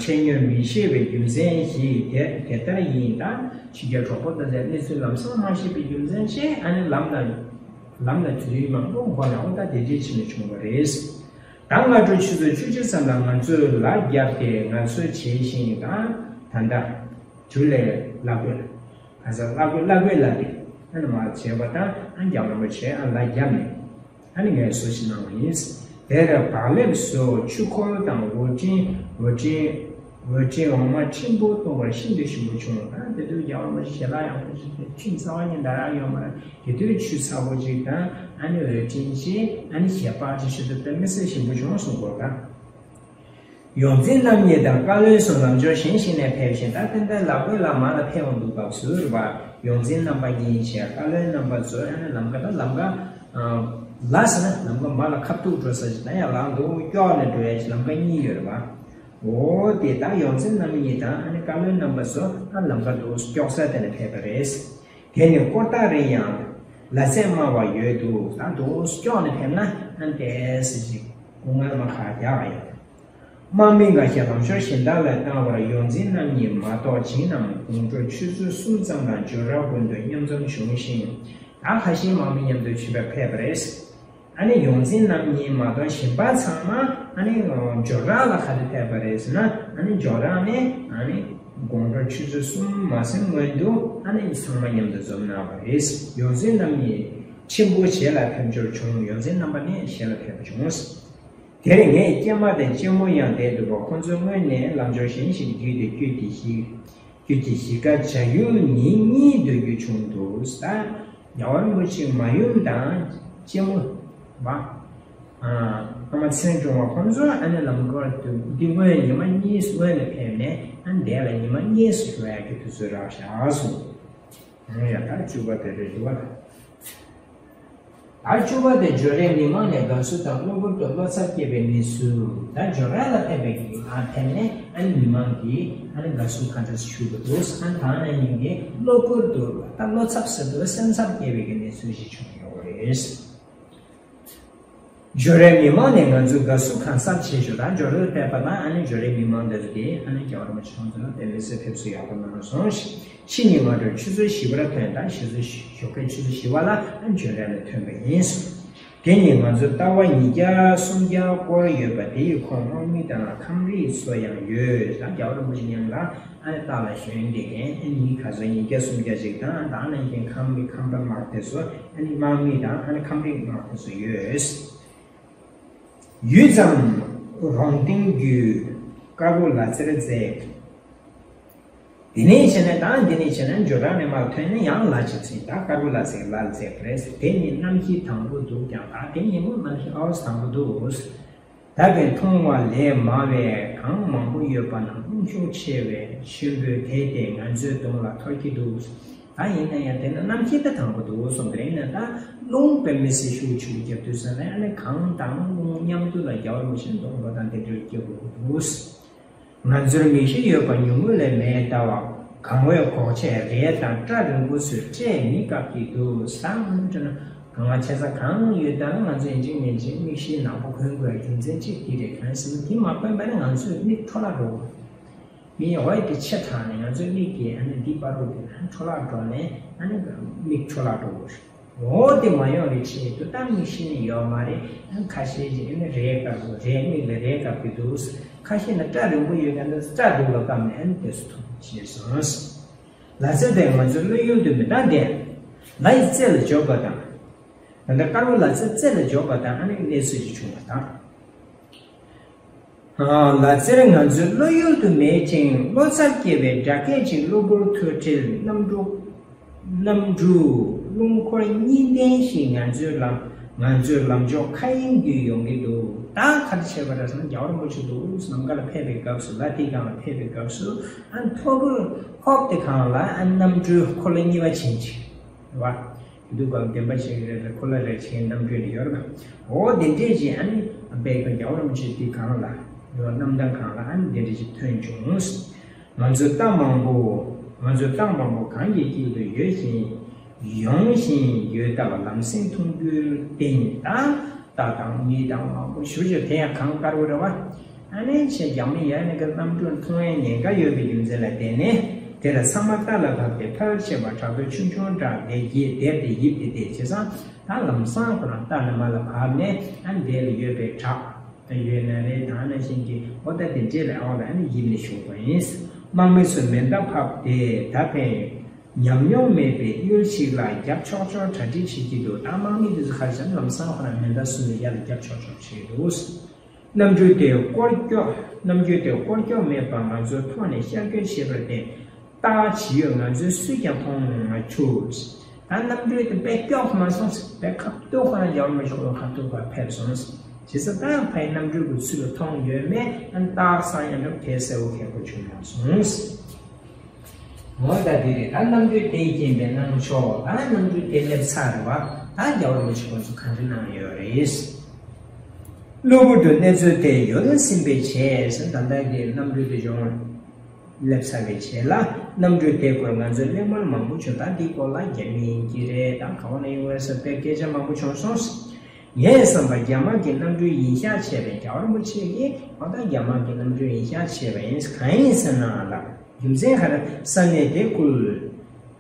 འཕྲད་མྱོང་མི་ཤེས་པའི་རྒྱུ་མཚན་ཞིག་དེ་དེ་ལྟར་ཡིན། ད་ཕྱི་རྒྱལ་གྲོགས་པོ་དང་གནས་ཚུལ་ལམ་སང་མ་ཤེས་པའི་རྒྱུ་མཚན་བྱས་ཨ་ནི་ལམ་ལ་ལམ་ལ་དུས་ཡུན་མང་པོ་འགོར་ནའང་ད་དེ་འདྲའི་ཕྱིན་ནས་བྱུང་བ་རེད། ད་སྔ་དྲོ་ཆུ་ཚོད་བཅུ་གཅིག་ཙམ་ལ་ང་ཚོས་ལ་བརྒྱབ་སྟེ་ངལ་གསོ་བྱས་ཤིང་། ད་ད་ལྟ་ཇུ་ལེ་ལ་རྒོད་ལ་ག་ས་ལ་རྒོད་ལ་རྒོད་ལ་དེ་ཨ་ནི་མར་བྱས་པ་དང་། ཨ་རྒྱབ་ལམ་པ་བྱས་ཨ་ལ་བརྒྱབ་ནས་ཨ་ནི་ངལ་གསོ་ཞིག་གནང་བ་ཡིན། དེར་བག་ལེབ་བཟོ། ཆུ་ཁོལ་དང་འོ་ཊིན་འོ་ཊིན་འོ་ཊིན་འོ་མ་ཕྲན་བུ་བཏུང་བར་ཤིན་ཏུ་ཞིམ་པོ་བྱུང་། ད་དེ་དུས་རྒྱལ་བ་རིན་པོ་ཆེ་ཞལ་ལག་ཡག་པོ་ཞིག་ཁྲིམས་རྩ་བ་ཉིད་འདྲ་ཡག་ཡོད་མ་རེད། དེ་དུས་ཆུ་ཚ་པོ་ཅིག་དང་ཨ་ནི་འོད་འཕྲིན་ཅིག་ཨ་ནི་ཞལ་པག་ཅིག་ཞུ་དུས་དཔེ་མི་སྲིད་ཞིམ་པོ་བྱུང་གསུང་གོ། ད་ ཡོངས་འཛིན་རྣམ་གཉིས་དང་བཀའ་བློན་སོགས་ལམ་སྦྱོར་གཞན་ཞིག་ནས་ཕེབས་ཤིང་། ད་ཏན་ཏན་ལ་བཀོད་ལ་མ་ལ་ཕེབས་འོང་འདུག་སྐབས་སུ་རེད་པ། ཡོངས་འཛིན་རྣམ་པ་གཉིས་བྱས། བཀའ་བློན་རྣམ་པ་ཚོ་ཨ་ནི་ལམ་ཀ་ད་ལམ་ཀ་ལ་ཟེར་ན་ལམ་ཀ་མ་ལ་ཁ་ཐུག་འགྲོ་ས་ཞིག་ད་ཡང་ལངས་འདུག་སྐྱོག་ནས་འགྲོ་ཡ་ཞིག་ལམ་ཀ་གཉིས་ཡོད་རེད་པ། འོ་དེ་ད་ཡོངས་འཛིན་རྣམ་གཉིས་དང་ཨ་ནི་བཀའ་བློན་རྣམ་པ་ཚོ་ཨ་ལམ་ཀ་འདུག་སྐྱོག་ས་དེ་ནས་ཕེབས་པ་རེད། དེ་ནི་སྐོར་ཐག་རིང་ཡང་ལ་ཚད་དམའ་བ་ཡོད་འདུག་ད་འདུག་སྐྱོག་ནས་ཕེབས་ན་ཨ་ནི་དེ་སྲིད་ཅིག་སྐུ་ངལ་མ་ཁག་རྒྱག་ཡོད། དམག་མི་འགའ་ཞིག་ལམ་ཞོར་གཞན་དག་ལ་བཏང་བར་ཡོངས་འཛིན་རྣམ་གཉིས་མ་གཏོགས་བྱིངས་རྣམས་དགོང་དྲོ་ཆུ་ཚོད་གསུམ་ཙམ་ལ་ཇོ་ར་དགོན་དུ་མཉམ་འཛོམས་བྱུང་ཞིང་། ད་ཁ་ཤས་དམག་མི་མཉམ་དུ་ཆིབས་པ་ཕེབས་པ་རེད། ཨ་ནི་ཡོངས་འཛིན་རྣམ་གཉིས་མ་གཏོགས་གཞན་པ་ཚང་མ་ཨ་ནི་ཇོ་ར་ལ་ག་དུས་ཕེབས་པ་རེད་ཟེར་ན། ཨ་ནི་ཇོ་ར་ནས་ཨ་ནི་དགོང་དྲོ་ཆུ་ཚོད་གསུམ་མ་ཟིན་སྔོན་དུ་ཨ་ནི་ཚང་མ་མཉམ་དུ་འཛོམས་གནང་བ་རེད། ཡོངས་འཛིན་རྣམ་གཉིས་ཆེན་པོ་བྱེས་ལ་ཕེབས་འབྱོར་བྱུང་། ཡོངས་འཛིན་རྣམ་པ་ནི་གཞན་ལ་ཕེབས་པ་བྱུང་། དེར་ངས་སྐྱེས་མ་དང་གཅེན་མོ་ཡང་བསྡད་འདུག་པ། ཁོ་ཚོ་སྔོན་ནས་ལམ་ཇོ་གཞན་ཞིག་བརྒྱུད་དེ་ཁྱོད་ཀྱི་གཞིས་ཁྱོད་ཀྱི་གཞིས་ཀ་བྱ་ཡུལ་ཉིན་གཉིས་སྡོད་རྒྱུ་བྱུང་འདུག་ཟེར། རྒྱལ་བ་རིན་པོ་ཆེ་མ་ཡུམ་དང་གཅེན་མོ་བ། ཨ་མ་ཚེ་རིང་སྒྲོལ་མ་ཁོང་ཚོ་ཨ་ནི་ལམ་ཀ་དུ་འདི་སྔོན་ཉི་མ་གཉིས་སྔོན་ནས་ཕེབས་ནས་ཨ་ནི་འདས་ལ་ཉི་མ་གཉིས་སུ་འགྲོ་ཡག་གི་དུས་ཚོད་རག་བཞག་གསུངས། ཡ་ད་བཅུ་པ་དེ་རེད་འདུག་བ། ད་བཅུ་པ་དེ་ཇོ་རའི་མི་མང་ནས་དགའ་བསུ་དང་གློ་བུར་དུ་བློ་འཚབ་སྐྱེས་པའི་གནས་ཚུལ། ད་ཇོ་ར་ལ་ཕེབས་པའི་གི་ཨ་ཕེབས་ནས་ཨ་ནི་མི་མང་གིས་ཨ་ནི་དགའ་བསུ་ག་འདྲ་ཞུ་གི་འདུག་ཨ་ནི་ད་ནང་བཞིན་གྱི་གློ་བུར་དུ་ད་བློ་འཚབ་ཟེར་དུས་སེམས་འཚབ་སྐྱེས་པའི་གི་གནས་ཚུལ་ཞིག་བྱུང་ཡོད་རེད། ཇོ་རའི་མི་མང་ནས་ང་ཚོའི་དགའ་བསུ་གང་གསར་བྱེད་ཞུ་དང་། ཇོ་རུ་ཕེབས་པ་དང་ཨ་ནི་ཇོ་རའི་མི་མང་འདི་ཚོ་གིས་ཨ་ནི་རྒྱལ་བ་རིན་པོ་ཆེ་ཁོང་ཚོ་ལ་དཔེ་མི་སྲིད་ཕེབས་བསུ་ཡག་པོ་གནང་སོང་། ཕྱི་ཉིན་སྔ་དྲོ་ཆུ་ཚོད་བཞི་པར་ཐོན་དང་། ཆུ་ཚོད་བཞི་ཞོགས་ཀའི་ཆུ་ཚོད་བཞི་པ་ལ་ཨ་ནི་ཇོ་ར་ལ་ཐོན་པ་ཡིན། དེ་ཉིན་ང་ཚོ་ལྟ་བ་ཉིས་བརྒྱ་སུམ་བརྒྱ་སྐོར་ཡོད་པ་དེ་ཡི་ཁོངས་དམག་མི་དང་ཁམས་རིགས་ཚོ་ཡང་ཡོད། ད་རྒྱལ་བ་རིན་པོ་ཆེ་མཉམ་ལ། ཨ་ནི་ལྟག་ལ་ཞོན་བསྡད་མཁན་ཨ་ནི་ག་ཚོད་ཉིས་བརྒྱ་སུམ་བརྒྱ་ཅིག་དང་། ད་ནང་བཞིན་ཁམས་མི་ཁམས་པ་དམག་དེ་ཚོ་ཨ་ནི་དམག་མི་དང་ཨ་ནི་ཁམས་རིགས་དམག་དེ་ཚོ་ཡོད། ཡུད་ཙམ་རོང་སྟེང་བརྒྱུད་དཀར་པོ་ལ་རྩེར་འཛེགས། དེ་ནས་བྱས་ན་ད་འདི་ནས་བྱས་ན་ཇོ་ར་ནས་མར་ཐོན་ན་ཡང་ལ་ཆ་ཚིག་ད་དཀར་པོ་ལ་རྩེ་ལ་རྩེགས་པ་རེད། དེ་ཉིན་གནམ་གཤིས་དྭངས་པོ་འདུག་ཀྱང་། ད་དེ་ཉིན་མོ་གནམ་གཤིས་ཧ་ལས་དྭངས་པོ་འདུག་ད་གིན་མཐོང་བ་ལས་མང་བའི་གངས་མང་པོ་ཡོད་པ་ན་རླུང་ཤུགས་ཆེ་བས་ཆེན་པོས་དེད་དེ་ང་ཚོའི་གདོང་ལ་འཐོར་གྱི་འདུག་ད་ཡིན་ན་ཡང་དེ་ན་གནམ་གཤིས་ད་དྭངས་པོ་འདུག་གསུངས་པ་རེད། ན་ད་རླུང་དཔེ་མི་སྲིད་ཤུགས་ཆེ་རྒྱབ་དུས་ཙམ་ལ་ཨ་ནི་གངས་དང་རླུང་མཉམ་དུ་ལ་རྒྱལ་བ་རིན་པོ་ཆེ་གདོང་པ་དང་དེ་འདྲ་སྐྱེ་དགོས་ཀྱི་འདུག་ང་ཚོར་མིག་ཤེལ་ཡོད་པ་ཉུང་ངུ་ལས་མེད་ལྟ་བ། གངས་འོད་གོག་ཆས་རས་དང་སྐྲ་རིང་པོ་ཚོས་སྤྲས་མི་བཀབ་ཀྱི་འདུག་ཟེར། ཨ་ནི་སྤྲས་ན་གངས་ཆེ་ས་གང་ཡོད་དང་ང་ཚོ་ཡིན་གཅིག་མིན་གཅིག་མིག་ཤེལ་ནག་པོ་གོན་དགོས་རྒྱུ་མཚན་གཅིག་དེ་རེད། གང་ཟེར་ན་དེ་མ་གོན་པ་ན་ང་ཚོའི་མིག་འཕྲོ་བརླག་འགྲོ་གི་རེད། མིག་འོད་དེ་ཆེ་དྲགས་ནས་ང་ཚོའི་མིག་གི་ཨ་ནི་འདི་བར་དུ་དེ་ན་འཕྲོ་བརླག་འགྲོ་ནས་ཨ་ནི་མིག་འཕྲོ་བརླག་འགྲོ་གི་རེད། འོ་དེ་མ་ཡོང་བའི་ཆེད་དུ་ད་མིག་ཤེལ་ནི་ཡོད་མ་རེད། ཁ་ཤས་ཀྱིས་ཨ་ནི་རས་བཀབ་དགོས། རས་མིག་ལ་རས་བཀབ་ཀྱི་འདུག་ཁ་ཤས་ནི་སྐྲ་རིང་པོ་ཡོད་མཁན་དེ་སྐྲ་སྦུག་ལ་བཀབ་ནས་ཨ་ནི་དེ་ཚོ་མཐོང་ཤེས་སོང་། ལ་རྩེ་དེ་ང་ཚོའི་བློ་ཡུལ་དུ་མི་ལྡང་སྟེ། ལ་ཡི་རྩེ་ལ་འཇོག་པ་དང་། ད་ལྟ་དཀར་པོ་ལ་རྩེ་རྩེ་ལ་འཇོག་པ་དང་ཨ་ནི་གནས་ཚུལ་ཞིག་བྱུང་བ་དང་། ལ་རྩེར་ང་ཚོའི་བློ་ཡུལ་དུ་མེད་ཅིང་བློ་འཚབ་སྐྱེ་བའི་སྒྲ་སྐད་ཅིག་གློ་བུར་ཐོས་འཕྲལ་གནམ་གྲུ། གནམ་གྲུ། རླུང་འཁོར་གཉིས་ལྡན་ཞིག་ང་ཚོའི་ལམ། ང་ཚོའི་ལམ་ཕྱོགས་མཁའ་དབྱིངས་བརྒྱུད་ཡོང་གི་འདུག་ད་ག་རེ་བྱས་པ་རེད་ཟེར་ན་རྒྱལ་བ་རིན་པོ་ཆེ་འདུག་ལམ་ཁ་ལ་ཕེབས་པའི་སྐབས་སུ་ལ་དེའི་སྒང་ལ་ཕེབས་པའི་སྐབས་སུ་ཨ་ཐོག་གུ་ཧོབ་དེ་སྒང་ལ་ཨ་གནམ་གྲུ་འཁོར་ལོ་གཉིས་པ་ཕྱིན་ཅིག་རེད་བ། འདུག་གམ་བདེན་པ་ཞིག་རེད་རེད། ཁོ་ལ་རེད་ཆེན་གནམ་གྲུ་ནི་ཡོད་རེད། འོ་དེ་འདྲས་ཀྱི་ཨ་ནི་དཔེ་ཁོ་རྒྱལ་བ་རིན་པོ་ཆེ་དེ་གང་ལ་ཡོད་གནམ་ཐང་གང་ལ་ཨ་ནི་དེ་འདྲས་ཀྱི་ཐོན་བྱུང་། ང་ཚོའི་རྟ་མང་པོ། ང་ཚོའི་རྟ་མང་པོ་གངས་ཀྱི་དཀྱིལ་དུ་ཡོད་བཞིན་ཡོང་བཞིན་ཡོད་སྟབས་ལམ་སེང་མཐོང་རྒྱུར་བརྟེན་ད། རྟ་དང་མི་དང་མང་པོ་ཞུ་ཞུ་དེ་ཡང་གངས་དཀར་པོ་རེད་བ། ཨ་ནི་ཆེ་རྒྱ་མི་ཡ་ནི་གི་གནམ་གྲུ་མཐོང་ཡ་ཉེན་ཁ་ཡོད་པའི་རྒྱུ་མཚན་ལ་བརྟེན་ནས་དེ་ལ་ཚང་མ་རྟ་ལ་བབས་ཏེ་ཕལ་ཆེ་བ་བྲག་རྡོ་ཆུང་ཆུང་བྲག་དེ་རྒྱས་དེར་དེ་ཡིབ་དེ་དེ་བྱས་ཙང་ད་ལམ་སང་ཁོ་རང་རྟ་ནི་མ་ལ་བབས་ནས་ཨ་ནི་དེ་ལ་ཡོད་པའི་བྲག་ད་ཡོད་ན་རེད། ད་ནང་བཞིན་གྱི་འོ་ད་དེ་འདྲས་ལ་ཨོ་ལ་ཨ་ནི་ཡིབ་ནས་བཞུགས་པ་ཡིན། དམག་མི་ཚོས་མེ་མདའ་ཕབ་སྟེ་ད་ཕན་ཉམས་མྱོང་མེད་པའི་གཡུལ་ཞིག་ལ་རྒྱབ་ཕྱོགས་ཕྱོགས་གྲ་སྒྲིག་བྱེད་ཀྱི་འདུག་ད་དམག་མི་དེ་ཚོ་ཁ་ཤས་ལམ་སང་ཁོ་རང་མེ་མདའ་བཟུང་ནས་ཡར་ལ་རྒྱབ་ཕྱོགས་ཕྱོགས་བྱེད་ཀྱི་འདུག་གནམ་གྲུ་དེ་སྐོར་སྐྱོད། གནམ་གྲུ་དེ་སྐོར་སྐྱོད་མེད་པར་ང་ཚོའི་ཐོག་ནས་ཤར་སྐྱོད་བྱས་པར་བརྟེན་རྟ་ཇི་ཡོད་ང་ཚོས་སུས་ཀྱང་མཐོང་མ་བཅུག་ད་གནམ་གྲུ་དེ་དཔེ་སྐྱོད་མ་སོང་། དཔེ་ཁ་ཐུག་ཁོ་རང་རྒྱབ་མ་ཤོར་བ་ཁ་ཐུག་པར་ཕེབས་སོང་། བྱས་ཙང་ད་ཕའི་གནམ་གྲུ་གི་ཚུལ་ལ་མཐོང་ཡོད་མེད་ཨ་ནི་སྟག་སང་ཡང་འགྲོ་ཕལ་སེ་བོ་མཁས་པོ་བྱུང་མ་སོང་། འོ་ད་དེ་རེད། ད་གནམ་གྲུས་དེ་བརྒྱན་པའི་གནམ་ཕྱོགས་ད་གནམ་གྲུ་དེ་སླེབས་ཚར་རེད་བ། ད་རྒྱལ་བ་རིན་པོ་ཆེ་ཁོང་ཚོ་ག་འདྲ་གནང་ཡོད་རེད། གློ་བུར་དུ་གནས་ཚུལ་དེ་ཡུལ་ལ་སིམ་པའི་བྱས་ཟེར། ད་ལྟ་གི་གནམ་གྲུ་དེ་གཞུང་སླེབས་ཚར་བའི་རྗེས་ལ་གནམ་གྲུ་དེ་སྐོར་ང་ཚོས་གླེང་མོལ་མང་པོ་བྱུང་། ད་འདིའི་སྐོར་ལ་རྒྱ་མི་ཡིན་གྱི་རེད། ད་ག་བ་ནས་ཡོང་བ་རེད་ཟེར་དཔེ་སྐད་ཆ་མང་པོ་བྱུང་སོང་། ངས་བསམ་པ་རྒྱ་དམར་གྱི་གནམ་གྲུ་ཡིན་ཤག་བྱས་པས། རྒྱལ་བ་རིན་པོ་ཆེ་གིས་འོ་ད་རྒྱ་དམར་གྱི་གནམ་གྲུ་ཡིན་ཤག་བྱས་པ་ཡིན། གང་ཡིན་ཟེར་ན་ལ་རྒྱུ་མཚན་ག་རེ། ས་གནས་དེ་ཁུལ་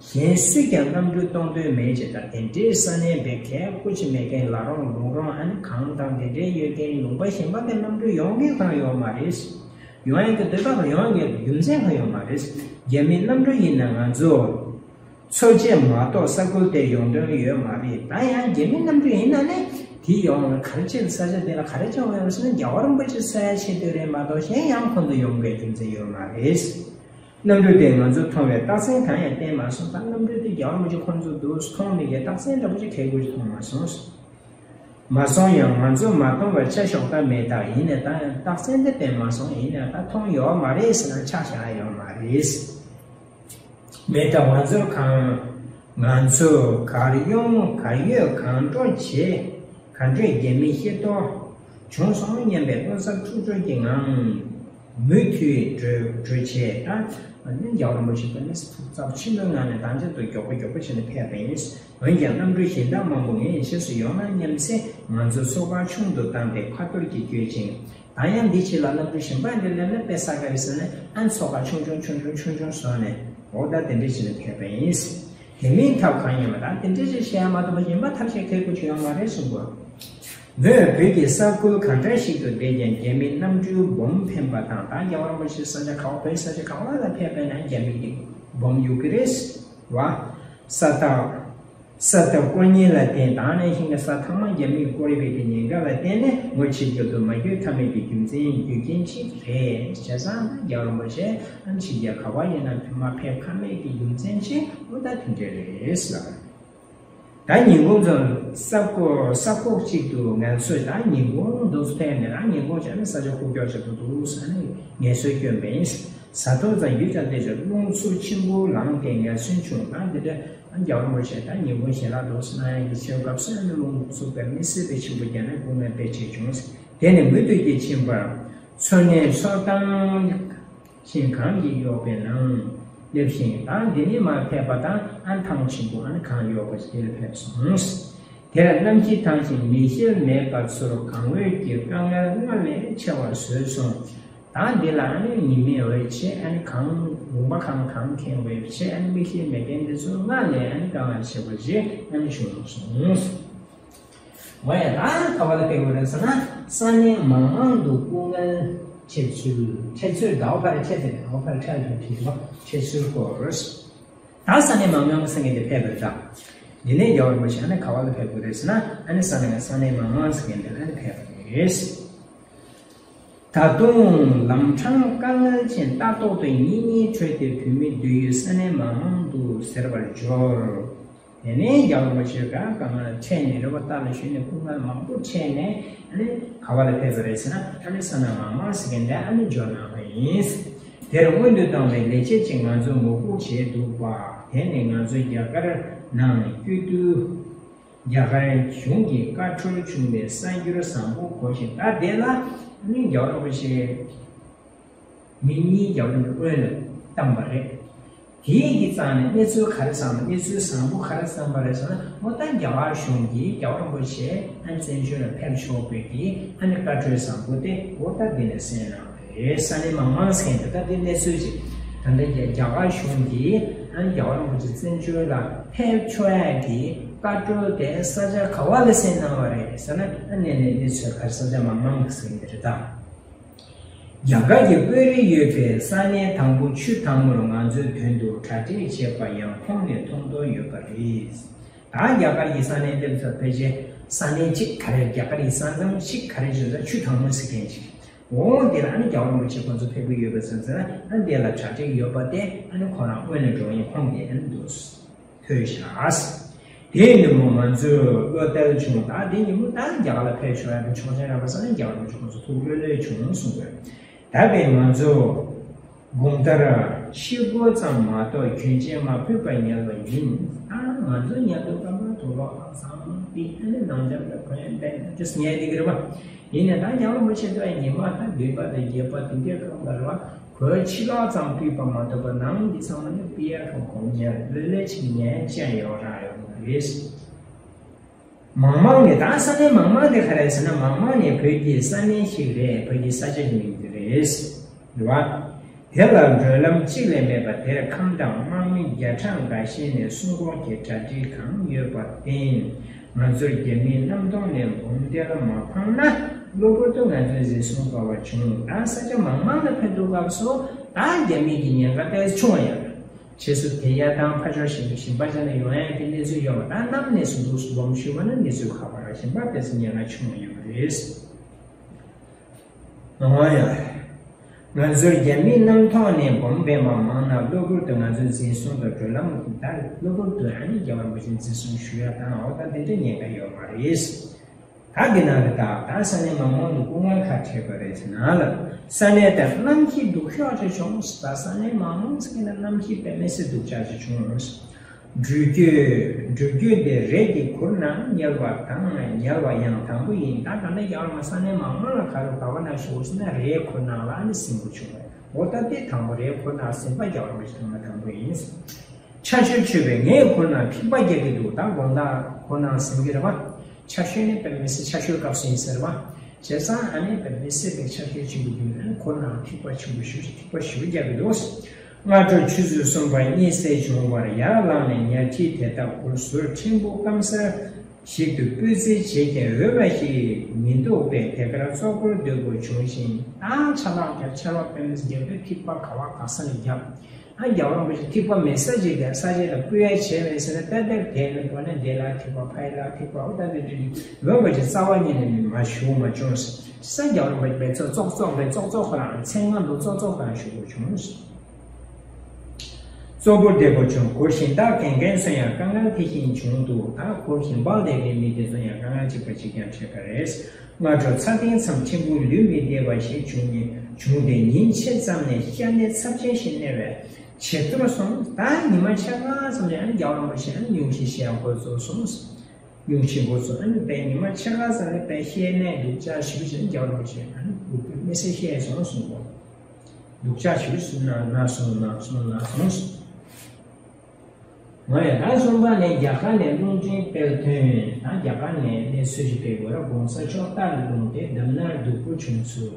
གཞན་སུས་ཀྱང་གནམ་གྲུ་གཏོང་འདོད་མེད་ཅེས་དང་། དེ་འདྲའི་ས་གནས་བེད་མཁས་པོ་ཅིག་མེད་མཁན་ལ་རོང་ལུང་རོང་ཨ་ནི་གངས་དང་དེ་འདྲའི་ཡོད་མཁན་ལུང་པ་གཞན་པ་ལ་གནམ་གྲུ་ཡོང་མཁན་གང་ཡོད་མ་རེད། ཡོང་ཡག་གི་འདོད་པ་དང་ཡོང་ཡག་གི་རྒྱུ་མཚན་གང་ཡོད་མ་རེད། རྒྱ་མིའི་གནམ་གྲུ་ཡིན་ན་ང་ཚོ་འཚོ་བྱེད་མ་གཏོགས་ས་ཁུལ་དེར་ཡོང་དོན་ཡོད་མ་རེད། ད་ཡང་རྒྱ་མིའི་གནམ་གྲུ་ཡིན་ན་ནི་དེ་ཡོང་ལ་ག་རེ་བྱེད། ས་ཆ་དེ་ལ་ག་རེ་བྱེད་དགོས་ཡོད་ཟེར་ན་རྒྱལ་བ་རིན་པོ་ཆེ་གསོལ་ཡག་ཆེད་དུ་རེད་མ་གཏོགས་གཞན་ཡང་ཁོང་ཚོ་ཡོང་དགོས་རྒྱུ་མཚན་ཡོད་མ་རེད། གནམ་གྲུ་དེ་ང་ཚོ་མཐོང་བའི་རྟགས་མཚན་གང་ཡང་བསྟན་མ་སོང་། ད་གནམ་གྲུ་དེ་རྒྱལ་བ་རིན་པོ་ཆེ་ཁོང་ཚོ་འདུག་མཐོང་མེད་ཀྱི་རྟགས་མཚན་འདྲ་པོ་ཅིག་གལ་དགོས་ཅིག་མཐོང་མ་སོང་། མ་སོང་ཡང་ང་ཚོ་མ་མཐོང་བར་ཆ་ཞོག་ད་མེད། ད་ཡིན་ནའི་ད་རྟགས་མཚན་དེ་བསྟན་མ་སོང་། ཡིན་ནའི་ད་མཐོང་ཡོད་མ་རེད་ཟེར་ན་ཆ་བཞག་ཡོད་མ་རེད། མེད་ད་ང་ཚོར་གང་། ང་ཚོ་གར་ཡོང་གར་ཡོད་གང་འགྲོ་བྱེད། གར་འགྲོས་རྒྱ་མི་ཤེས་རྟོགས་བྱུང་སོང་སྙམ་པའི་མངོན་བསམ་འཁྲུག་སྦྱོར་གྱི་ངང་མུ་མཐུད་འགྲོས་འགྲོས་བྱས། ད་ནི་རྒྱལ་བ་རིན་པོ་ཆེ་ད་ནི་ཐུགས་ཚབས་ཆེན་པོའི་ངང་ནས་ད་ཆ་དུ་མགྱོགས་པོ་མགྱོགས་པོ་བྱས་ནས་ཕེབས་པ་ཡིན། འོན་ཀྱང་གནམ་གྲུ་གཞན་དག་མང་པོ་ངའི་རྗེས་སུ་ཡོང་ན་སྙམ་སེ་ང་ཚོ་སོ་ཁ་ཆུང་དུ་བཏང་སྟེ་ཁ་ཐོར་གྱིས་བསྐྱོད་ཅིང་། ད་ཡང་འདི་ཕྱི་ལ་གནམ་གྲུ་གཞན་པ་འདི་སླེབས་ན་དཔེ་ས་ག་རེ་ཟེར་ན་ཨ་ཚོ་ཁ་ཆུང་ཆུང་ཆུང་ཆུང་ཆུང་ཆུང་བཟོས་ནས་འོ་ད་དེ་འདྲ་བྱས་ནས་ཕེབས་པ་ཡིན། དེ་མིན་ཐབས་གང་ཡིན་པ་དང་དེ་འདྲ་ཅིག་བཤད་ཡ་མ་གཏོགས་པ་གཞན་པ་ཐབས་ཤེས་གལ་དགོས་ཅིག་ཡོད་མ་རེད་གསུངས་པ། མོས་བོད་ཀྱི་ས་ཁུལ་གང་འདྲ་ཞིག་ཏུ་བསྡད་ཀྱང་རྒྱ་མིའི་གནམ་གྲུའི་སྦོམ་འཕེན་པ་དང་། ད་རྒྱལ་བ་རིན་པོ་ཆེ་ས་ཆ་ག་བ་བོད་ས་ཆ་ག་བ་ལ་ཕེབས་པ་ཡིན་ན་རྒྱ་མི་གི་སྦོམ་གཡུག་གི་རེད་བ། ས་ཐག་ས་ཐག་སྐོར་ཉེན་ལ་བརྟེན་དང་ནས་ཤིང་གི་ས་ཐག་མ་རྒྱ་མིས་བསྐོར་བའི་གི་ཉེན་ཁ་ལ་བརྟེན་ནས་ངོ་ཕྱི་རྒྱུ་དུ་མ་བསྐྱོད་ཐབས་མེད་ཀྱི་རྒྱུ་མཚན་རྒྱུ་རྐྱེན་ཅིག་རེད། བྱས་ཙང་རྒྱལ་བ་རིན་པོ་ཆེ་ཨ་ཕྱི་རྒྱལ་ག་བ་ཡིན་ན་མ་ཕེབས་ཁ་མེད་ཀྱི་རྒྱུ་མཚན་ཅིག་འོ་ད་དེ་འདྲ་རེད་ཟེར། ད་ཉིན་གུང་ཚོ་ས་ཁོག་ས་ཁོག་གཅིག་ཏུ་ངལ་གསོ། ད་ཉིན་གུང་འདུག་ཕེབས་ནས་ད་ཉིན་གུང་བྱས་ནས་ས་ཆ་ཁུག་ཀྱོག་ཅིག་ཏུ་འདུག་ཟེར་ནས་ངལ་གསོ་སྐྱོན་པ་ཡིན། ཟ་འཐུང་ཙམ་ཡུད་ཙམ་དེ་ཚོ་རླུང་འཚུབ་ཆེན་པོ་ལངས་ཏེ་ངལ་གསོ་བྱུང་། ད་འདི་འདྲ་རྒྱལ་བ་རིན་པོ་ཆེ་ད་ཉིན་གུང་ཞལ་ལག་འདུག་སེ་གནང་ཡག་གི་ཆེད་སྐབས་སུ་རླུང་འཚུབ་པའི་མི་སྲིད་པའི་ཆེན་པོ་བརྒྱབ་ནས་སྐུ་ངལ་དཔེ་ཆེ་བྱུང་། དེ་ནས་མུ་མཐུད་ཀྱིས་ཕྱིན་པར་མཚོ་སྣའི་མཚོ་ཐང་ཆེན་གངས་ཀྱིས་གཡོགས་པའི་ནང་སླེབས་ཤིང་། ད་འདི་ནས་མར་ཕེབས་པ་དང་ཨ་ཐང་ཆེན་པོ་ཨ་ནི་གངས་གཡོགས་པ་ཞིག་དེ་ལ་ཕེབས་སོང་། དེར་གནམ་གཤིས་ཐང་ཞིང་མེ་ཤེལ་མེད་པ་ཚོར་གངས་འོད་ཀྱི་དཀའ་ངལ་སྔར་ལས་ཆེ་བར་བཟོས་སོང་། ད་འདི་ལ་ཨ་ནི་ཉི་མའི་འོད་ཆེ། ཨ་ནི་གངས་ལུང་པ་གང་གངས་ཁེངས་པའི་ཆེ། ཨ་ནི་མེ་ཤེལ་མེད་མཁན་འདི་ཚོ་སྔར་ལས་ཨ་ནི་དཀའ་ངལ་ཆེ་བ་ཞིག་ཨ་ནི་བྱུང་སོང་། འོ་ཡ། ད་ག་བ་ལ་ཕེབས་དགོས་རེད་ཟེར་ན་ས་གནས་མང་མང་དུ་སྐུ་ངལ་འཕྲད་ཚུལ། འཕྲད་ཚུལ་ཟླ་བ་ཕར་འཕྲད་དེ་ཟླ་བ་ཕར་འཕྲད་དུ་འཕྲད་པ་འཕྲད་ཚུལ་སྐོར། ད་ས་གནས་མང་མང་ཟེར་མཁན་དེ་ཕེབས་པ་རེད། ད་འདི་ནས་རྒྱལ་བ་རིན་པོ་ཆེ་ཨ་ནི་ག་བ་ལ་ཕེབས་དགོས་རེད་ཟེར་ན་ཨ་ནི་ས་གནས་ས་གནས་མང་མང་ཟེར་མཁན་དེ་ཨ་ནི་ཕེབས་པ་རེད། ད་དུང་ལམ་འཕྲང་དཀའ་ངལ་ཅན་ལྟ་རྟོག་ཏུ་གཉེན་ཉེའི་ཁྲོད་དེ་བོད་མི་སྡོད་ཡུལ་ས་གནས་མང་མང་དུ་ཟེར་བར་འབྱོར། དེ་ནས་རྒྱལ་བ་རིན་པོ་ཆེ་ག་ག་ང་འཕྲད་ནས་རེ་བ་ལྟ་ལ་ཞུས་ནས་སྐུ་ངལ་མང་པོ་འཕྲད་ནས་ཨ་ནི་ག་བ་ལ་ཕེབས་པ་རེད་ཟེར་ན་ཨ་ནི་ས་གནས་མང་མང་ཟེར་མཁན་དེ་ཨ་ནི་འབྱོར་གནང་བ་ཡིན། དེར་སྔོན་དུ་བཏང་བའི་ལས་བྱེད་ཅིག་ང་ཚོ་ངོ་སྒུག་བྱས་འདུག་པ། དེ་ནི་ང་ཚོ་རྒྱ་གར་ནང་སྐྱོད་དུས། རྒྱ་གར་གཞུང་གི་བཀའ་འཁྲོལ་བྱུང་བའི་གསར་འགྱུར་བཟང་པོ་གོ་ཞིང་། ད་དེ་ལ་ནི་རྒྱལ་བ་རིན་པོ་ཆེ་མི་གཉིས་རྒྱལ་བ་རིན་པོ་ཆེ་སྔོན་ལ་བཏང་བ་རེད། དེའི་གི་རྩ་ནས་གནས་ཚུལ་ག་རེ་བསམ་པ། གནས་ཚུལ་བཟང་པོ་ག་རེ་བསམ་པ་རེད་ཟེར་ན། འོ་ད་རྒྱ་གར་གཞུང་གིས་རྒྱལ་བ་རིན་པོ་ཆེ་ཨ་བཙན་བྱོལ་ལ་ཕེབས་ཆོག་པའི་གི་ཨ་ནི་བཀའ་འཁྲོལ་བཟང་པོ་དེ་འོ་ད་འདི་ནས་གསན་གནང་བ་རེད། ས་གནས་མང་མང་ཟེར་མཁན་དེ་ད་དེ་གནས་ཚུལ་ཅིག་ད་ལྟ་རྒྱ་རྒྱ་གར་གཞུང་གིས་ཨ་ནི་རྒྱལ་བ་རིན་པོ་ཆེ་བཙན་བྱོལ་ལ་ཕེབས་ཆོག་ཡག་གི་བཀའ་འཁྲོལ་དེ་ས་ཆ་ག་བ་ལ་གསན་གནང་བ་རེད་ཟེར་ན། ཨ་ནི་ནས་གནས་ཚུལ་ག་རེ་ས་ཆ་མང་མང་ཟེར་མཁན་དེ་རེད་ད། རྒྱ་གར་གྱི་དཔོན་རིགས་ཡོད་པའི་ས་གནས་དང་པོ་ཆུ་དྭངས་མོར་ང་ཚོའི་དོན་དུ་གྲ་སྒྲིག་བྱས་པ་ཡང་ཁོང་ནས་མཐོང་དོན་ཡོད་པ་རེད། ད་རྒྱ་གར་གྱི་ས་གནས་འདིར་ཚོ་ཕལ་ཆེར་ས་གནས་གཅིག་ག་རེ། རྒྱ་གར་གྱི་ས་མཚམས་གཅིག་ག་རེ་བྱས་ཙང་ཆུ་དྭངས་མོ་ཟེར་མཁན་ཅིག་འོ་འདི་ལ་ཨ་ནི་རྒྱལ་བ་རིན་པོ་ཆེ་ཁོང་ཚོ་ཕེབས་ཀྱི་ཡོད་པ་ཙམ་ཟེར་ན་ཨ་འདི་ལ་གྲ་སྒྲིག་ཡོད་པ་དེ་ཨ་ནི་ཁོ་རང་སྔོན་ནས་འགྲོ་ཡིན། ཁོང་གིས་ཨ་ནི་འདུག་ཐོས་ཤག་དེའི་ཉིན་མོ་ང་ཚོས་བློ་གཏད་བྱུང་། ད་དེ་ཉིན་མོ་ད་རྒྱ་གར་ལ་ཕེབས་ཆོག་ཡ་གི་ཆོག་མཆན་རག་པ་སང་ནས་རྒྱ་གར་ལ་ཆོག་ཚོ་ཐུགས་ལྷོད་ལྷོད་བྱུང་གསུངས་པས། ད་བས་ང་ཚོ་དགུང་ལྟར་ཕྱི་སྒོ་ཙམ་མ་གཏོགས་གྱོན་ཆས་མ་ཕུད་པར་ཉལ་བ་ཡིན། ད་ང་ཚོ་ཉལ་དུས་སྐར་མ་དུག་ལོག་ཨང་སང་དེ་ཨ་ནི་ནང་འཇམ་དུ་གོན་བསྡད་ཅེས་ཉལ་བསྡད་ཀྱི་རེད་པ། ཡིན་ནའི་ད་རྒྱལ་བ་རིན་པོ་ཆེ་ཚོ་ཉི་མ་ད་བདུན་པ་དང་བརྒྱད་པ་དེ་འདྲའི་སྐབས་ལ་རེད་པ། གོས་ཕྱི་ལོགས་ཙམ་ཕུད་པ་མ་གཏོགས་པ་ནང་འདི་ཚང་མ་ནི་ཕུད་ཡ་གང་གང་ཉལ་ལྷོད་ལྷོད་ཅིག་ཉལ་ཅན་ཡོད་ར་ཡོད་མ་རེད། མང་མང་ནས་ད་ས་གནས་མང་མང་དེ་ག་རེ་ཟེར་ན་མང་མང་ནས་བོད་ཀྱི་ས་གནས་ཤིག་རེད། བོད་ཀྱི་ས་ཆ་ཞིག་མིང་དེ་རེད། རེད་པ། དེ་ལ་མགྲོན་ལམ་གཅིག་ལས་མེད་པ་དེར་ཁམས་དང་དམག་མི་བརྒྱ་ཕྲག་འགའ་ཤས་ནས་སྲུང་སྐོར་གྱི་གྲ་སྒྲིག་གང་ཡོད་པར་བརྟེན། ང་ཚོར་རྒྱ་མིའི་གནམ་ཐོག་ནས་འབུམ་སྡེ་ལ་མ་འཕངས་ན་གློ་བུར་དུ་ང་ཚོས་འཛིན་བཟུང་དཀའ་བ་བྱུང་། ད་ས་ཆ་མང་མང་ལ་ཕེབས་དུས་སྐབས་སུ་ད་རྒྱ་མི་གི་ཉེན་ཁ་ཏོག་ཙམ་ཆུང་བ་ཡོད་རེད། ཕྱིས་སུ་དེ་ཡར་དང་ཕར་ཕྱོགས་ཞིག་ཞིང་པ་ཅན་ལ་ཡོང་ཡ་གི་གནས་ཚུལ་ཡོད་པ་དང་གནམ་ནས་སུ་འདུག་སུ་འབུམ་ཞུས་པ་ན་གནས་ཚུལ་ཁག་པ་རེད། ཞིང་པ་དེ་ཚོ་ཉེན་ཁ་ཆུང་བ་ཡོད་པ་རེད། འོ་ཡ། ང་ཚོར་རྒྱ་མིའི་གནམ་ཐོག་ནས་འབུམ་འཕེན་པ་མང་ན་གློ་བུར་དུ་ང་ཚོའི་འཛིན་བཟུང་དང་བགྲོད་ལམ་ད་གློ་བུར་དུ་ཨ་ནི་རྒྱལ་བ་རིན་པོ་ཆེ་འཛིན་བཟུང་ཞུ་ཡ་དང་འོ་ད་དེ་འདྲ་ཉེན་ཁ་ཡོད་མ་རེད། ད་འདི་ན་རེ་ད་ད་ས་གནས་མང་མང་དུ་སྐུ་ངལ་ཁག་འཕྲད་པ་རེད་ཟེར་ན་ལ། ས་གནས་དེར་གནམ་གཤིས་སྡུག་ཤོས་ཅིག་བྱུང་། ད་ས་གནས་མང་མང་ཚོ་ན་གནམ་གཤིས་དཔེ་མི་སྲིད་སྡུག་ཅག་ཅིག་བྱུང་། འགྲུལ་སྐྱོད་འགྲུལ་སྐྱོད་དེ་རས་ཀྱི་གུར་ནང་ཉལ་བ་དང་ཉལ་བ་ཡང་དང་པོ་ཡིན། ད་ད་ལྟ་ཡང་ལ་ས་གནས་མང་མང་ལ་ག་རུ་ག་བ་ན་ཤོར་ཟེར་ན་རས་གུར་ནང་ལ་ནི་སིམ་པོ་བྱུང་བས། འོ་ད་དེ་དང་པོ་རས་གུར་ནང་སིམ་པ་རྒྱག་རོགས་ཞིག་ང་དང་པོ་ཡིན། ཆར་ཞོད་ཆོད་པས་ངའི་གུར་ནང་ཐིགས་པ་རྒྱག་གི་འདུག་ད་དགོང་དག་གུར་ནང་སིམ་གི་རེད་པ། ཆར་ཞོད་ནི་དཔེ་མི་སྲིད་ཆར་ཞོད་སྐབས་སུ་ཡིན་ཟེར་བ། བྱས་ཙང་ཨ་ནི་དཔེ་མི་སྲིད་པའི་ཆར་ཞོད་ཆེན་པོ་འདུག་ན་གུར་ནང་ཐིགས་པ་ཆེན་པོ་ཞུ་ཐིགས་པ་ཞུ་རྒྱག་གི་འདུག་སྔ་དྲོ་ཆུ་ཚོད་གསུམ་པར་གཉིད་སད་བྱུང་བར་ཡར་ལངས་ནས་ཉལ་ཁྲིའི་དེ་དག་གུར་ཟུར་ཕྲན་བུ་སྐམ་སར་ཞིག་ཏུ་སྤོས་རྩིས་བྱེད་ཀྱང་འོས་པ་ཞིག་མི་འདུག་པས་དེ་གར་ཙོག་པུར་སྡོད་དགོས་བྱུང་ཞིང་། ཨ་ཆ་ལག་རྒྱབ་ཆར་པ་དཔེ་མི་སྲིད་རྒྱབ་པའི་ཐིགས་པ་ག་བ་ག་ས་ནས་རྒྱབ། ཨ་རྒྱལ་བ་རིན་པོ་ཆེ་ཐིགས་པ་མེད་ས་ཅིག་གི་ས་ཆ་ལ་སྤོས་ཡ་བྱས་མེད་ཟེར་ན་ཏན་ཏན་དེ་ནི་གོ་ན་དེ་ལ་ཐིགས་པ་ཕ་ཡི་ལ་ཐིགས་པ་འོ་ད་དེ་དེ་འོས་པ་ཅིག་རྩ་བ་ཉིད་ནས་མི་མ་ཞུ་མ་བྱུང་། ས་རྒྱལ་བ་རིན་པོ་ཆེ་ཙོག་ཙོག་པའི་ཙོག་ཙོག་ཁོ་རང་མཚན་སྔ་འདུག་ཙོག་ཙོག་དང་ཞུ་དགོས་བྱུང་། གཙོ་བོ་བདེ་པོ་བྱུང་གུར་ཞིང་བདག་གན་གན་སོན་ཡང་དཀའ་ངལ་དེ་བཞིན་བྱུང་འདུག་ད་གུར་ཞིང་བདག་ལས་ཀའི་མི་དེ་ཚོ་ཡང་དཀའ་ངལ་གཅིག་པ་གཅིག་རྐྱང་འཕྲད་པ་རེད། སྔ་དྲོ་ཚ་གདུང་ཙམ་ཕྲན་བུ་ལུས་མི་བདེ་བ་ཞིག་བྱུང་ནས་བྱུང་སྟེ་ཉིན་ཕྱེད་ཙམ་ནས་སྐྱ་ནད་ཚབས་ཆེན་ཞིག་གནས་པས་ཇེ་མཐོར་སོང་། ད་ཉི་མ་ཕྱེད་ཀ་ཙམ་ནས་ཨ་ནི་རྒྱལ་བ་རིན་པོ་ཆེ་ཨ་ནི་སྙུང་གཞི་བཤད་འགོ་ཚུགས་སོང་། སྙུང་གཞི་འགོ་ཚུགས་ཨ་ནི་དཔེ་ཉི་མ་ཕྱེད་ཀ་ཙམ་ནས་དཔེ་བཤད་ནས་སྡུག་ཅག་ཞིག་བྱས་རྒྱལ་བ་རིན་པོ་ཆེ་ཨ་ནི་སྡུག་པོའི་མི་ཚེ་བཤད་སོང་གསུངས་པ། སྡུག་ཅག་ཞིག་གསུངས་ན་ན་སོང་ན་སོང་ན་སོང་། ང་ཡང་ད་གསུམ་པ་ནས་རྒྱ་གར་ནས་རླུང་འཕྲིན་སྤེལ་དོན། ད་རྒྱ་གར་ནས་གནས་ཚུལ་ཞིག་སྤེལ་དགོས་ར། གོང་ས་མཆོག་རྟ་ལ་ལྷུང་སྟེ་འདམ་ནར་སྡུག་པོ་བྱུང་ཚུལ།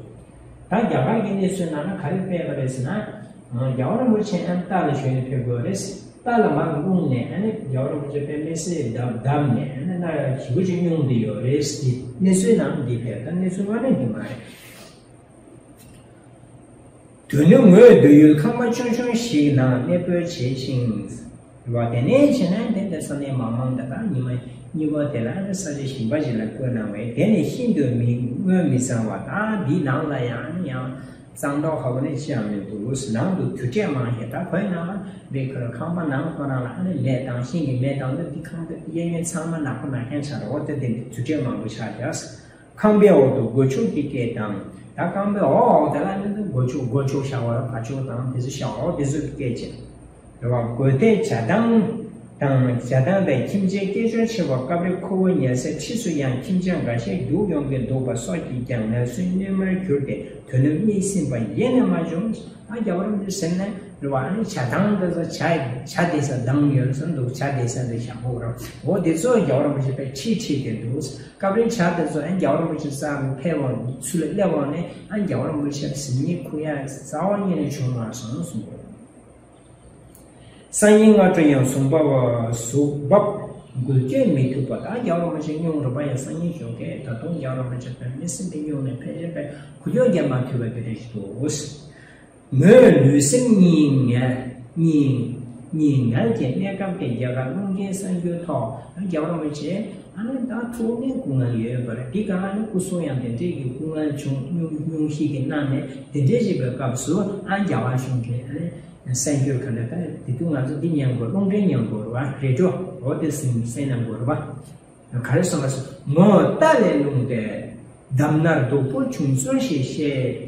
ད་རྒྱ་གར་གྱི་གནས་ཚུལ་ནང་ན་ག་རེ་སྤེལ་བ་རེད་ཟེར་ན། རྒྱལ་བ་རིན་པོ་ཆེ་ཨ་ནི་རྟ་ལ་ཞོན་ནས་ཕེབས་དགོས་རེད། རྟ་ལ་མར་ལྷུང་ནས་ཨ་ནི་རྒྱལ་བ་རིན་པོ་ཆེ་དཔེ་མི་སྲིད་བརྡབ་བརྡབ་ནས་ཨ་ནི་སྣ་ཡ་ཞེ་པོ་ཅིག་སྙུང་བསྡད་ཡོད་རེད་ཟེར། གནས་ཚུལ་ནང་འདི་སྤེལ། ད་གནས་ཚུལ་དངོས་གནས་འདི་མ་རེད། དོན་ནི་ངོས་སྡོད་ཡུལ་ཁང་པ་ཆུང་ཆུང་ཞིག་ནང་གནས་སྤོས་བྱས་ཤིང་། རེད་བ། དེ་ནས་བྱས་ན་དེ་འདྲ་ས་གནས་མང་མང་དེ་དག་ཉི་མ་གཉིས་པ་དེ་ལ་ནི་ས་ཆ་གཞན་པ་ཞིག་ལ་བསྐོས་གནང་བས་དེ་ནི་ཤིན་ཏུ་མི་དངོས་མི་ཚང་བ་དང་འདིའི་ནང་ལ་ཡང་ནི་ཡང་གཙང་དོག་ཧ་གོ་ནི་ཅི་ཡང་མི་འདུག་ནང་དུ་དུར་ཁྲོད་མང་ཞིང་ད་བོད་ནང་ལ་འདི་ཁོ་རང་ཁང་པ་ནང་ཁོ་རང་ལ་ནི་མེ་དང་ཤིང་གི་མེ་དང་འདི་ཁང་པའི་གཡས་གཡོན་ཚང་མ་ནག་པོ་ནག་རྐྱང་ཆགས་རེད། འོ་དེ་དེ་འདྲ་དུར་ཁྲོད་མང་པོ་ཆགས་ཀྱང་། ཁང་པའི་འོག་ཏུ་སྒོ་ཕྱུགས་ཀྱི་སྐད་དང་། ད་ཁང་པའི་འོག་འོག་དེ་ལ་ནི་སྒོ་ཕྱུགས་སྒོ་ཕྱུགས་ཤ་བ་བ་ཕྱུགས་དང་དེ་ཚོ་ཤ་འོག་དེ་ཚོ་གི་སྐད་ཅིག་རེད་བ། སྒོ་དེ་ཇ་དང་དང་ཇ་དང་དང་ཁྱིམ་ཆས་སྐད་ཅོར་ཆེ་བ་སྐབས་རེ་ཁུ་བོ་ཉལ་སའི་འཁྲིས་སུ་ཡང་ཁྱིམ་ཆས་འགའ་ཤས་རྒྱུག་ཡོང་གི་འདུག་པ་སོགས་ཀྱིས་ཀྱང་ངལ་གསོའི་གནོད་མར་གྱུར་ཏེ་དོ་ནུབ་གཉིད་སིམ་པ་ཡེ་ནས་མ་བྱུང་། ཨ་རྒྱལ་བ་རིན་པོ་ཆེ་ཟེར་ནས་རེད་བ། ཨ་ནི་ཇ་དང་དེ་ཚོ་ཇ་ཇ་དེ་ས་དང་ཡོད་ཟེར་འདུག་ཇ་དེ་ས་དེ་ཞག་པོ་ར། འོ་དེ་ཚོ་རྒྱལ་བ་རིན་པོ་ཆེ་དཔེ་ཁྲིད་ཁྲིད་དེ་འདུག་སྐབས་རེ་ཇ་དེ་ཚོ་ཨ་རྒྱལ་བ་རིན་པོ་ཆེ་ས་རུ་ཕེབས་པ་ཚུར་ལ་སླེབས་པ་ནས་ཨ་རྒྱལ་བ་རིན་པོ་ཆེ་གཟིམ་གཉིད་ཁུག་ཡ་རྩ་བ་ཉིད་ནས་བྱུང་མ་སོང་གསུངས་པ། སང་ཉིན་སྔ་དྲོ་ཡང་གཟུགས་འབབ་གཟུགས་འབབ་འགུལ་སྐྱོད་མི་ཐུབ་པ་དང་རྒྱལ་བ་རིན་པོ་ཆེ་སྙུང་རུས་པ་ཡང་སང་ཉིན་ཞོགས་ཀས་ད་དུང་རྒྱལ་བ་རིན་པོ་ཆེ་དཔེ་མི་སྲིད་པའི་སྙུང་ནས་ཕལ་ཆེར་དཔེ་འགུལ་སྐྱོད་རྒྱག་མ་ཐུབ་པ་དེ་རེད་འདུག་ངོས་ལུས་སེམས་གཉིས་ངལ་གཉིས་གཉིས་ངལ་གྱི་གནས་སྐབས་ཀྱི་རྒྱ་གར་རླུང་འཕྲིན་གསར་འགྱུར་ཐོག་རྒྱལ་བ་རིན་པོ་ཆེ་ཨ་ནི་ད་ཐུགས་ནས་སྐུ་ངལ་ཡོད་པ་རེད། འདི་ག་ཨ་ནི་སྐུ་གསུང་ཡང་དེ་འདྲས་ཀྱི་སྐུ་ངལ་བྱུང་སྙུང་སྙུང་གཞི་གི་གནང་ནས་དེ་འདྲས་བྱེད་པའི་སྐབས་སུ་ཨ་རྒྱལ་བ་གཞུང་གི་ཨ་ནི་གསར་འགྱུར་ག་འདྲ་ད་དེ་དུས་ང་ཚོ་འདི་ཉན་དགོས། རླུང་འཕྲིན་ཉན་དགོས་རེད་བ། རེ་ཌི་ཡོ། འོ་དེ་སེམས་སེམས་ནང་དགོས་རེད་པ། ག་རེ་གསུངས་པ་སོ། མོ་རྟ་ལས་ལྷུང་སྟེ། འདམ་ནར་སྡུག་པོ་བྱུང་ཚུལ་ཞིག་བཤད་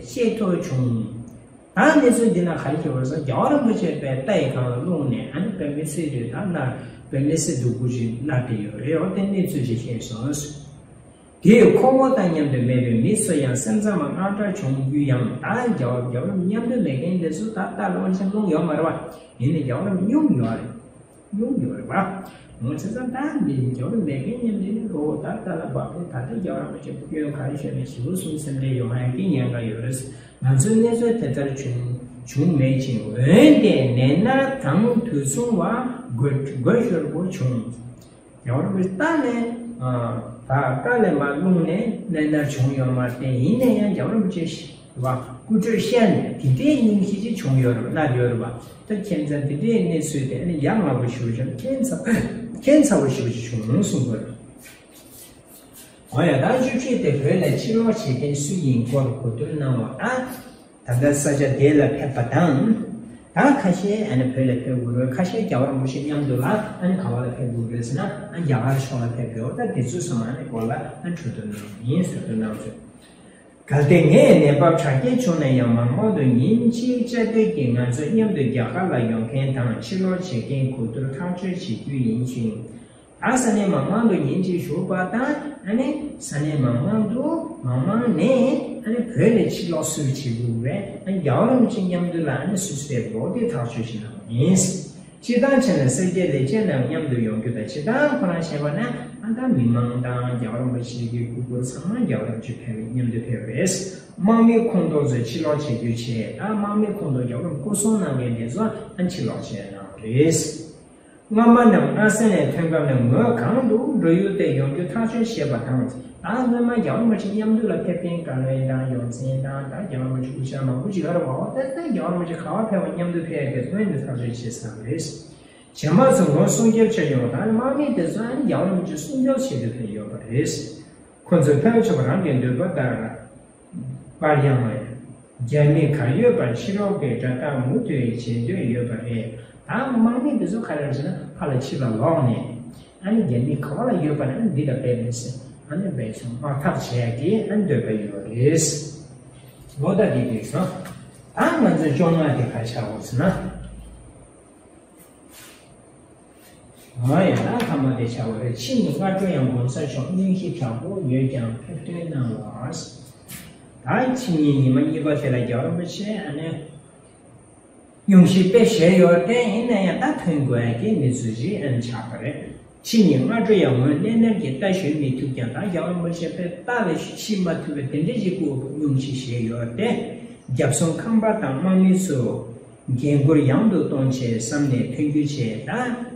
བཤད་ཐོས་བྱུང་། ད་གནས་ཚུལ་འདི་ན་ག་རེ་བྱས་པ་སོ། རྒྱལ་བ་རིན་པོ་ཆེ་པའི་རྟ་ཡི་སྒང་ལ་ལྷུང་ནས་ཨ་ནི་བོད་མི་སེར་དེ་ད་ན་བོད་མི་སེར་སྡུག་པོ་ཞིག་ན་བསྡད་ཡོད་རེད། འོ་དེ་གནས་ཚུལ་ཞིག་བཤད་སོང་། དེས་ཁོ་བོ་དང་མཉམ་དུ་མེད་པའི་མི་ཚོ་ཡང་སེམས་ཙམ་དངངས་སྐྲག་བྱུང་རྒྱུ་ཡང་། ད་རྒྱལ་བ་རྒྱལ་བ་རིན་པོ་ཆེ་མཉམ་དུ་མེད་མཁན་དེ་ཚོ་ད་རྟ་ལོག་ཕྱིན་ལྷུང་ཡོད་མ་རེད་པ། ཡིན་ནའི་རྒྱལ་བ་རིན་པོ་ཆེ་སྙུང་ཡོད་རེད། སྙུང་ཡོད་རེད་པ། ངོ་བྱས་ཙང་ད་མི་རྒྱལ་བ་རིན་པོ་ཆེ་མེད་མཁན་མཉམ་དུ་ནི་ཁོ་བོ་ད་རྟ་ལ་བབས་ཏེ། ད་ལྟ་རྒྱལ་བ་རིན་པོ་ཆེ་སྐྱོན་ག་རེ་བྱས་ནས་ཞེ་པོ་གསུང་སེམས་ཁྲལ་ཡོང་ཡག་གི་ཉེན་ཁ་ཡོད་རེད། ང་ཚོའི་གནས་ཚུལ་དེ་ལྟར་བྱུང་བྱུང་མེད་ཅིང་། འོན་ཏེ་ནད་མནར་དང་དུས་མཚུངས་པ་དགོད་དགོད་ཤོར་པོ་བྱུང་། རྒྱལ་བ་རིན་པོ་ཆེ་རྟ་ལས། ཨ། ད་རྟ་ལས་མར་ལྷུང་ནས་ནད་མནར་བྱུང་ཡོད་མ་རེད་དེ། ཡིན་ན་ཡང་རྒྱལ་བ་རིན་པོ་ཆེ་ཞིག་རེད་པ། སྐུ་དྲོད་བཤལ་ནས་དེ་འདྲའི་སྙུང་གཞི་ཅིག་བྱུང་ཡོད་རེད་པ། མནར་ཡོད་རེད་པ། ད་ཁྱད་མཚར་དེ་འདྲའི་གནས་ཚུལ་དེ་ཨ་ནི་ཡ་ང་པོ་ཞེ་པོ་ཅིག་ཁྱད་མཚར་ཁྱད་མཚར་པོ་ཞེ་པོ་ཅིག་བྱུང་གསུངས་པ་རེད། འོ་ཡ། ད་བཅུ་གཅིག་སྟེ། བོད་ལ་ཕྱིར་ལོག་བྱེད་མཁན་སུ་ཡིན་སྐོར་གོ་བསྡུར་གནང་བ། ཨ། ད་ལྟ་ས་ཆ་དེ་ལ་ཕེབས་པ་དང་། ད་ཁ་ཤས་ཨ་ནི་བོད་ལ་ཕེབས་དགོས་རེད། ཁ་ཤས་རྒྱལ་བ་རིན་པོ་ཆེ་མཉམ་དུ་ལ་ཨ་ནི་ག་བ་ལ་ཕེབས་དགོས་རེད་ཟེར་ན། ཨ། རྒྱ་གར་ཕྱོགས་ལ་ཕེབས་དགོས། ད་དེ་ཚོའི་སོ་མ་ནི་སྐོར་ལ་ཨ་ནི་གྲོས་བསྡུར་གནང་བ་ཡིན་ཟེར་དུ་གནང་ཚུལ། གལ་ཏེ་ངས་ནད་པ་དྲག་སྐྱེད་བྱུང་ན་ཡང་། མང་མང་དུ་ཉིན་གཅིག་བཅའ་སྡོད་ཀྱིས་ང་ཚོ་མཉམ་དུ་རྒྱ་གར་ལ་ཡོང་མཁན་དང་ཕྱིར་ལོག་བྱེད་མཁན་གོ་བསྡུར་ཐག་གཅོད་བྱེད་རྒྱུ་ཡིན་ཞིང་། ཨ། ས་གནས་མང་མང་དུ་ཉིན་གཅིག་བཞུགས་པ་དང་། ཨ་ནི་ས་གནས་མང་མང་དུ་མང་མང་ནས་ཨ་ནི་བོད་ལ་ཕྱིར་ལོག་སུ་བྱེད་དགོས་རེད། ཨ་ནི་རྒྱལ་བ་རིན་པོ་ཆེ་མཉམ་དུ་ལ་ཨ་ནི་སུ་བྱེད་དགོས་དེ་ཐག་གཅོད་བྱེད་གནང་བ་ཡིན། སྤྱིར་བཏང་བྱས་ན་སེར་སྐྱའི་ལས་བྱེད་རྣམས་མཉམ་དུ་ཡོང་རྒྱུ་དང་། སྤྱིར་བཏང་ཁོ་རང་བཤད་པ་ན། ཨ། ད་མི་མང་དང་རྒྱལ་བ་རིན་པོ་ཆེ་གི་སྐུ་སྒེར་ཚང་མ་རྒྱལ་བ་རིན་པོ་ཆེ་ཕེབས་མཉམ་དུ་ཕེབས་པ་རེད། དམག་མི་ཁོངས་གཏོགས་ཚོས་ཕྱིར་ལོག་བྱེད་རྒྱུ་བྱས། ད་དམག་མི་ཁོངས་གཏོགས་རྒྱལ་བ་རིན་པོ་ཆེ་སྐུ་སྲུང་གནང་མཁན་དེ་ཚོ་ཨ་ཕྱིར་ལོག་བྱས་གནང་བ་རེད། སྔ་མ་རྣམས་སྔ་ས་ནས་ཐོན་སྐབས་ནས་ངོས་གང་དུ་འགྲོ་ཡུལ་དེ་ཡོང་རྒྱུ་ཐག་གཅོད་བྱས་པ་དང་། ད་སྔོན་མ་རྒྱལ་བ་རིན་པོ་ཆེ་མཉམ་དུ་ལ་ཕེབས་མཁན་བཀའ་བློན་དང་ཡོངས་འཛིན་དང་། ད་རྒྱལ་བ་རིན་པོ་ཆེ་སྐུ་ཞབས་མང་པོ་ཞིག་ཡོད་རེད་པ། འོ་ད་ལྟ་རྒྱལ་བ་རིན་པོ་ཆེ་ག་པར་ཕེབས་པ་མཉམ་དུ་ཕེབས་ཡག་གི་སྔོན་ནས་ཐག་གཅོད་བྱས་ཚར་བ་རེད། གཞན་པ་ཚོ་ངོས་སྲུང་སྐྱོབ་བྱེད་ཡོང་བ་དང་། དམག་མི་དེ་ཚོ་ཨ་ནི་རྒྱལ་བ་རིན་པོ་ཆེ་སྲུང་སྐྱོབ་བྱེད་དུ་ཕེབས་ཡོད་པ་རེད། ཁོ་ཚོས་ཕལ་ཆེ་བ་རང་གི་འདོད་པ་ལྟར། པར་ཡང་རྒྱ་མི་གར་ཡོད་པར་ཕྱིར་ལོག་གི་སྒྲ་རྟགས་མུ་མཐུད་བྱེད་འདོད་ཡོད་པ་རེད། ད་དམག་མི་འདི་ཚོ་ག་རེ་རེད་ཟེར་ན། ཕར་ལ་ཕྱིར་ལ་ལོག་ནས། ཨ་ནི་རྒྱ་མི་ག་བ་ལ་ཡོད་པ་ན་ཨ་ནི་འདི་ལ་སྦས་མི་སྲིད། ཨ་ནི་སྦས་སོང་དམག་འཐབ་བྱེད་ཡག་གི་ཨ་ནི་འདོད་པ་ཡོད་རེད། ལོ་ད་འདི་འདུག་སོང་། ད་ང་ཚོ་བཅོ་ལྔ་དེ་ག་རེ་ཆགས་འོང་ཟེར་ན། ང་ཡང་ན་ཐ་མ་དེ་བྱ་བ་རེད། ཕྱི་ཉིན་སྔ་དྲོ་ཡང་༸གོང་ས་མཆོག་སྙུང་གཞི་དྲག་པོ་ཡོད་ཀྱང་ཕེབས་ཐོན་གནང་བ། ད་ཕྱི་ཉིན་ཉི་མ་གཉིས་པ་དེ་ལ་རྒྱལ་བ་རིན་པོ་ཆེ་ཨ་ནི་སྙུང་གཞི་དཔེ་བཞེས་ཡོད་དེ། ཡིན་ན་ཡང་ད་ཐོན་དགོས་ཡ་གི་གནས་ཚུལ་ཞིག་ཨ་ནི་ཆགས་པ་རེད། ཕྱི་ཉིན་སྔ་དྲོ་ཡང་ངོས་གནས་མལ་གྱི་རྟ་ཞོན་མི་ཐུབ་ཀྱང་། ད་རྒྱལ་བ་རིན་པོ་ཆེ་དཔེ་རྟ་ལ་ཤི་མ་ཐུབ་པའི་དེ་འདྲ་ཞིག་སྐུ་སྙུང་གཞི་བཞེས་ཡོད་དེ། རྒྱབ་སོང་ཁང་པ་དང་དམག་མི་ཚོ། འགན་འཁུར་ཡང་དུ་གཏོང་ཆེད་བསམ་ནས་ཐོན་རྒྱུ་བྱས། ད་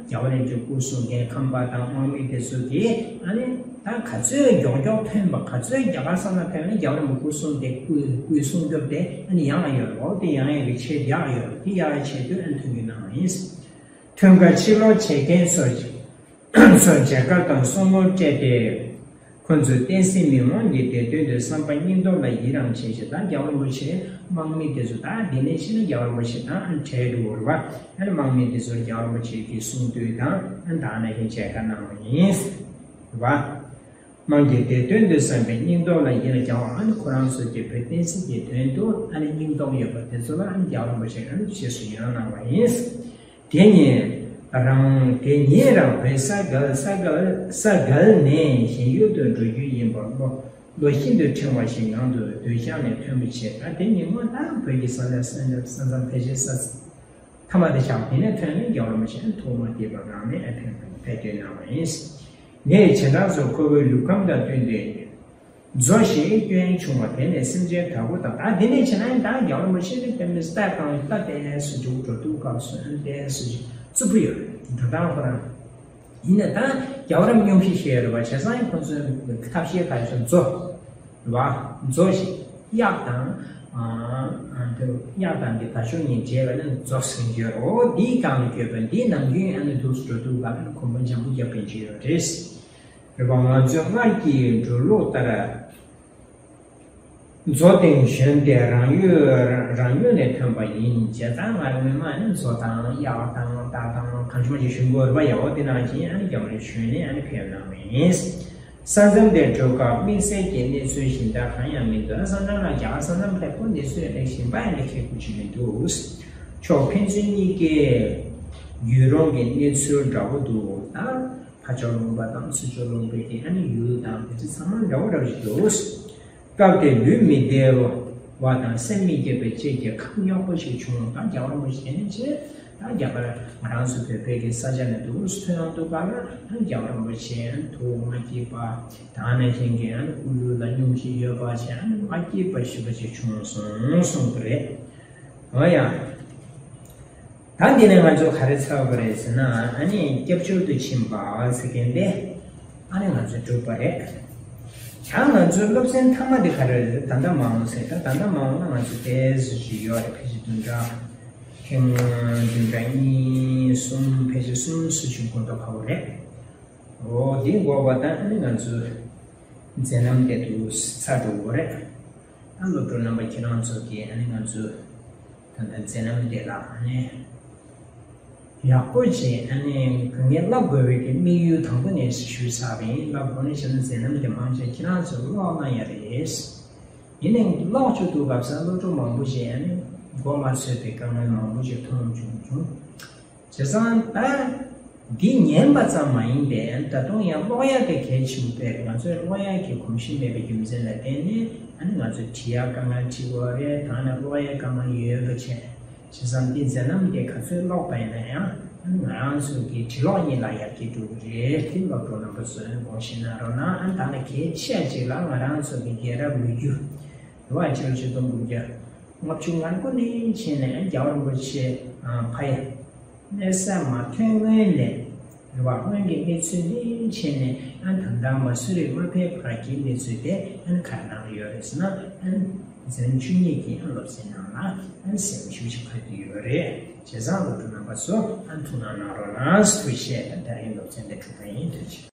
རྒྱལ་བ་རིན་པོ་ཆེ་སྐུ་སྲུང་མཁན་ཁང་པ་དང་དམག་མི་དེ་ཚོ་གིས་ཨ་ནི་ད་ག་ཚོད་མགྱོགས་མགྱོགས་ཐོན་པ། ག་ཚོད་རྒྱ་གར་ས་ལ་ཕེབས་ནས་རྒྱལ་བ་རིན་པོ་ཆེ་སྐུ་སྲུང་དེ་སྐུ་སྐུའི་སྲུང་སྐྱོབ་དེ་ཨ་ནི་ཡང་ཡོད་རེད། འོ་དེ་ཡང་ཡག་གི་ཆེད་ཡག་ཡོད་རེད། དེ་ཡག་གི་ཆེད་དུ་ཨ་ནི་ཐོན་རྒྱུ་གནང་བ་ཡིན། ཐོན་ཁར་ཕྱིར་ལོག་བྱེད་མཁན་ཚོ། ཚོས་མཇལ་ཁ་དང་གསུང་ངོར་སྤྲད་དེ། ཁོ་ཚོས་བསྟན་སྲིད་མི་མང་གི་བདེ་དོན་དུ་བསམ་པ་སྙིང་སྟོབས་ལ་ཡི་རང་བྱས་ཤིང་། ད་རྒྱལ་བ་རིན་པོ་ཆེ་དམག་མི་དེ་ཚོ་ད་འདི་ནས་ཕྱིན་ན་རྒྱལ་བ་རིན་པོ་ཆེ་དང་ཨ་བྲལ་འགྲོ་བ་རེད་པ། ཨ་ནི་དམག་མི་དེ་ཚོར་རྒྱལ་བ་རིན་པོ་ཆེ་གི་གསུང་བཏུས་དང་ཨ་ད་ནས་ཀྱང་མཇལ་ཁ་གནང་བ་ཡིན་རེད་པ། དམངས་ཀྱི་བདེ་དོན་དུ་བསམ་པའི་སྙིང་སྟོབས་ལ་ཡི་རང་བྱས་པ། ཨ་ནི་ཁོ་རང་ཚོ་གི་བོད་བསྟན་སྲིད་ཀྱི་དོན་དུ་ཨ་ནི་སྙིང་སྟོབས་ཡོད་པ་དེ་ཚོ་ལ་ཨ་ནི་རྒྱལ་བ་རིན་པོ་ཆེ་ཨ་ནི་རྗེས་སུ་ཡི་རང་གནང་བ་ཡིན། དེ་ཉིད་རང་དེ་ཉིད་རང་བོད་ས་ག་ས་ག་ས་ག་ནས་གཞན་ཡུལ་དུ་འགྲོ་རྒྱུ་ཡིན་པ་བློ་བློ་ཤིན་ཏུ་ཕྲེང་བ་ཞིག་ངང་དུ་འདོད་ཆགས་ནས་ཐོན་པ་བྱས། ད་དེ་ཉིན་མོ་ད་བོད་ཀྱི་ས་ལ་ས་ས་མཚམས་ཕལ་ཆེར་ས་མཐའ་མ་དེ་ཆགས། དེ་ནས་ཐོན་ནས་རྒྱལ་བ་རིན་པོ་ཆེ་ཐུགས་མ་དད་པ་ངང་ནས་ཨ་ཕེབས་ཕེབས་ཐོན་གནང་བ་ཡིན། ངས་བྱེ་བྲག་སོགས་ཁོ་བོའི་ལུས་ཁམས་དང་བསྟུན་ཏེ། མཛོ་ཞིག་སྐྱོན་བྱུང་བ་དེ་ནས་སེམས་ཅན་དྲག་པོ་དང་། ད་དེ་ནས་བྱས་ན་ད་རྒྱལ་བ་རིན་པོ་ཆེ་ནི་དཔེ་མི་སྲིད་གང་ལྟ་བལྟས་སུ་འཇུག་འགྲོ་འདུག་སྐབས་སུ་ཨ་བལྟས་སུ་འཇུག་རྩུབ་པོ་ཡོད་རེད། འགྲོ་སྟངས་ཁོ་རང་ཡིན་ན་ད་རྒྱལ་བ་རིན་པོ་ཆེ་སྙུང་གཞི་བཞེས་ཡོད་རེད་པ། བྱས་ཙང་ཁོ་ཚོའི་ཐབས་ཤེས་ག་རེ་ཟེར་མཛོ་རེད་པ། མཛོ་ཞིག་གཡག་དང་ཨ་ཨ་དེ་གཡག་དང་དེ་ད་ཤུགས་གཉིས་བྱས་པ་ནི་མཛོ་ཟེར་གྱི་ཡོད་རེད། འོ་འདིའི་སྒང་ལ་བསྐྱོད་པ་འདིའི་ནམ་རྒྱུན་ཨ་ནི་འདུག་སུ་འགྲོ་འདུག་སྐབས་ཨ་ནི་གོམ་པ་འཇམ་པོ་རྒྱག་མཁན་ཅིག་ཡོད་རེད། རེད་པ། ང་ཚོས་སྔར་གྱི་འགྲོ་ལུགས་ལྟར། མཛོ་སྟེང་ཞོན་ཏེ་རང་ཡུལ་རང་ཡུལ་ནས་ཐོན་པ་ཡིན། བྱས་ཙང་ང་སྔོན་མ་ནི་མཛོ་དང་གཡག་དང་རྟ་དང་གང་བྱུང་ཅིག་ཞོན་དགོས་རེད་པ། ཡག་པོ་དེ་ནང་བཞིན་ཨ་ནི་རྒྱ་མར་ཞོན་ནས་ཨ་ནི་ཕེབས་གནང་བ་ཡིན། ས་མཚམས་དེར་འགྲོ་སྐབས་དམིགས་བསལ་གྱི་གནས་ཚུལ་གཞན་དག་གང་ཡང་མི་འདུག་ས་མཚམས་ལ་རྒྱ་གར་ས་མཚམས་ལ་ཁོ་གནས་ཚུལ་ལས་གཞན་པ་ཡང་ལས་ཁེ་ཁུར་ཅིག་མི་འདུག་ཕྱོགས་ཕན་ཚུན་གཉིས་ཀའི་ཡུལ་རོང་གི་གནས་ཚུལ་འདྲ་པོ་འདུག་ད་ཕར་ཕྱོགས་ལུང་པ་དང་ཚུར་ཕྱོགས་ལུང་པའི་གི་ཨ་ནི་ཡུལ་དང་དེ་ཚོ་ཚང་མ་འདྲ་པོ་འདྲ་པོ་ཞིག་འདུག་སྐབས་དེར་ལུས་མི་བདེ་བ་དང་སེམས་མི་སྐྱིད་པ་བཅས་ཀྱི་ཁམས་རྙོག་པོ་ཞིག་བྱུང་། ད་རྒྱལ་བ་རིན་པོ་ཆེ་དེ་ནས་ཆེ། ད་རྒྱ་གར་ང་རང་ཚོ་བོད་པའི་གི་ས་ཆ་ནས་འདུག་སེ་ཐོན་ཡོང་དུས་སྐབས་ལ་ད་རྒྱལ་བ་རིན་པོ་ཆེ་ཐུགས་མ་སྐྱིད་པ་དང་ནང་བཞིན་གྱི་ཨ་ནི་སྐུ་ལུས་ལ་སྙུང་གཞི་ཡོད་པ་བྱས་ཨ་ནི་མ་སྐྱིད་པ་ཞེ་པོ་ཅིག་བྱུང་སོང་གསུངས་པ་རེད། འོ་ཡ། ད་འདི་ནས་ང་ཚོ་ག་རེ་ཚར་བ་རེད་ཟེར་ན་ཨ་ནི་སྐྱབས་བཅོལ་དུ་ཕྱིན་པ་ཟེར་མཁན་དེ་ཨ་ནི་ང་ཚོ་གྲུབ་པ་རེད། ད་ང་ཚོའི་སློབ་ཚན་མཐའ་མ་འདི་ག་རེ་རེད། ད་ལྟ་མ་འོངས་ཟེར། ད་ད་ལྟ་མ་འོངས་ལ་ང་ཚོ་ཏོག་ཙམ་ཞིག་ཡོད་རེད། ཕལ་ཆེར་བདུན་ཕྲག་ཐེངས་བདུན་ཕྲག་གཉིས་གསུམ་ཕལ་ཆེར་གསུམ་སུ་ཞིག་འགོར་འདུག་ག་བ་རེད། འོ་འདི་འགོར་བ་ད་ཨ་ནི་ང་ཚོའི་མཛད་རྣམ་དེ་འདུག་སེ་ཚར་འགྲོ་གི་རེད། ཨ་སློབ་གྲོགས་རྣམ་པ་ཁྱེད་རང་ཚོ་གིས་ཨ་ནི་ང་ཚོའི་ད་ལྟ་མཛད་རྣམ་དེ་ལ་ཨ་ནི་ཡག་པོ་བྱས་ཨ་ནི་གང་ག་བསླབ་དགོས་པའི་གི་དམིགས་ཡུལ་དང་པོ་ནས་ཞུས་ཚར་བ་ཡིན། བསླབ་དགོས་ནི་བྱས་ན་མཛད་རྣམ་དེ་མང་ཆེ་ཁྱེད་རང་ཚོས་ཀློག་གནང་ཡ་རེད། ཡིན་ནའི་ཀློག་ཆོག་དུས་སྐབས་སུ་སློབ་གྲོགས་མང་པོ་ཞིག་ཨ་ནི་མགོ་མ་ཚོས་པའི་དཀའ་ངལ་མང་པོ་ཞིག་མཐོང་བྱུང་བྱུང་། བྱས་ཙང་ད་འདི་ཉན་པ་ཙམ་མ་ཡིན་པའི་ད་དུང་ཡང་ཀློག་ཡ་དེ་གལ་ཆེན་པོ་རེད། ང་ཚོས་ཀློག་ཡ་གི་གོམས་གཤིས་མེད་པའི་རྒྱུ་མཚན་ལ་བརྟེན་ནས་ཨ་ནི་ང་ཚོས་བྲིས་ཡ་དཀའ་ངལ་འཕྲད་ཀྱི་ཡོད་རེད། ད་ནི་ཀློག་ཡ་དཀའ་ངལ་ཡོད་པ་བྱས། བྱས་ཙང་འདི་མཛད་རྣམ་དེ་ག་ཚོད་ཀློག་པ་ཡིན་ན་ཡང་ཨ་ནི་ང་རང་ཚོ་གི་བྲིས་ཀློག་གཉིས་ལ་ཡར་རྒྱས་འགྲོ་གི་རེད། དེ་སློབ་གྲོགས་རྣམ་པ་ཚོས་དགོངས་བཞེས་གནང་རོགས་གནང་། ཨ་ནི་ད་ནི་གལ་ཆེ་ཅིག་ལ་ང་རང་ཚོ་གི་རྒྱལ་རབས་ལོ་རྒྱུས་རེད་བ། ཕྱི་ལོ་ཆིག་སྟོང་དགུ་བརྒྱ་ལྔ་བཅུ་ང་དགུ་ནས་བྱས་ནས་རྒྱལ་བ་རིན་པོ་ཆེ་ཕ་ཡི་གནས་ས་མ་ཐོན་སྔོན་ནས་རེད་བ། སྔོན་གྱི་གནས་ཚུལ་ནས་བྱས་ནས་ཨ་ད་ལྟ་མ་སུ་རི་མ་ཕེབས་བར་གྱི་གནས་ཚུལ་དེ་ཨ་ག་རེ་གནང་ཡོད་རེད་ཟེར་ན་ཨ་འཛམ་བཅུ་གཉིས་ཀྱི་ཨ་སློབ་ཚན་ནང་ལ་ཨ་གཟིགས་ཞིབ་ཞིག་ཕུལ་གྱི་ཡོད་རེད། བྱས་ཙང་སློབ་ཕྲུག་རྣམ་པ་ཚོ་ཨ་ཐུགས་སྣང་གནང་རོགས་གནང་། ཐུགས་རྗེ་ཆེ། ད་ད་རིང་སློབ་ཚན་འདི་གྲུབ་པ་ཡིན། ཐུགས་རྗེ་ཆེ།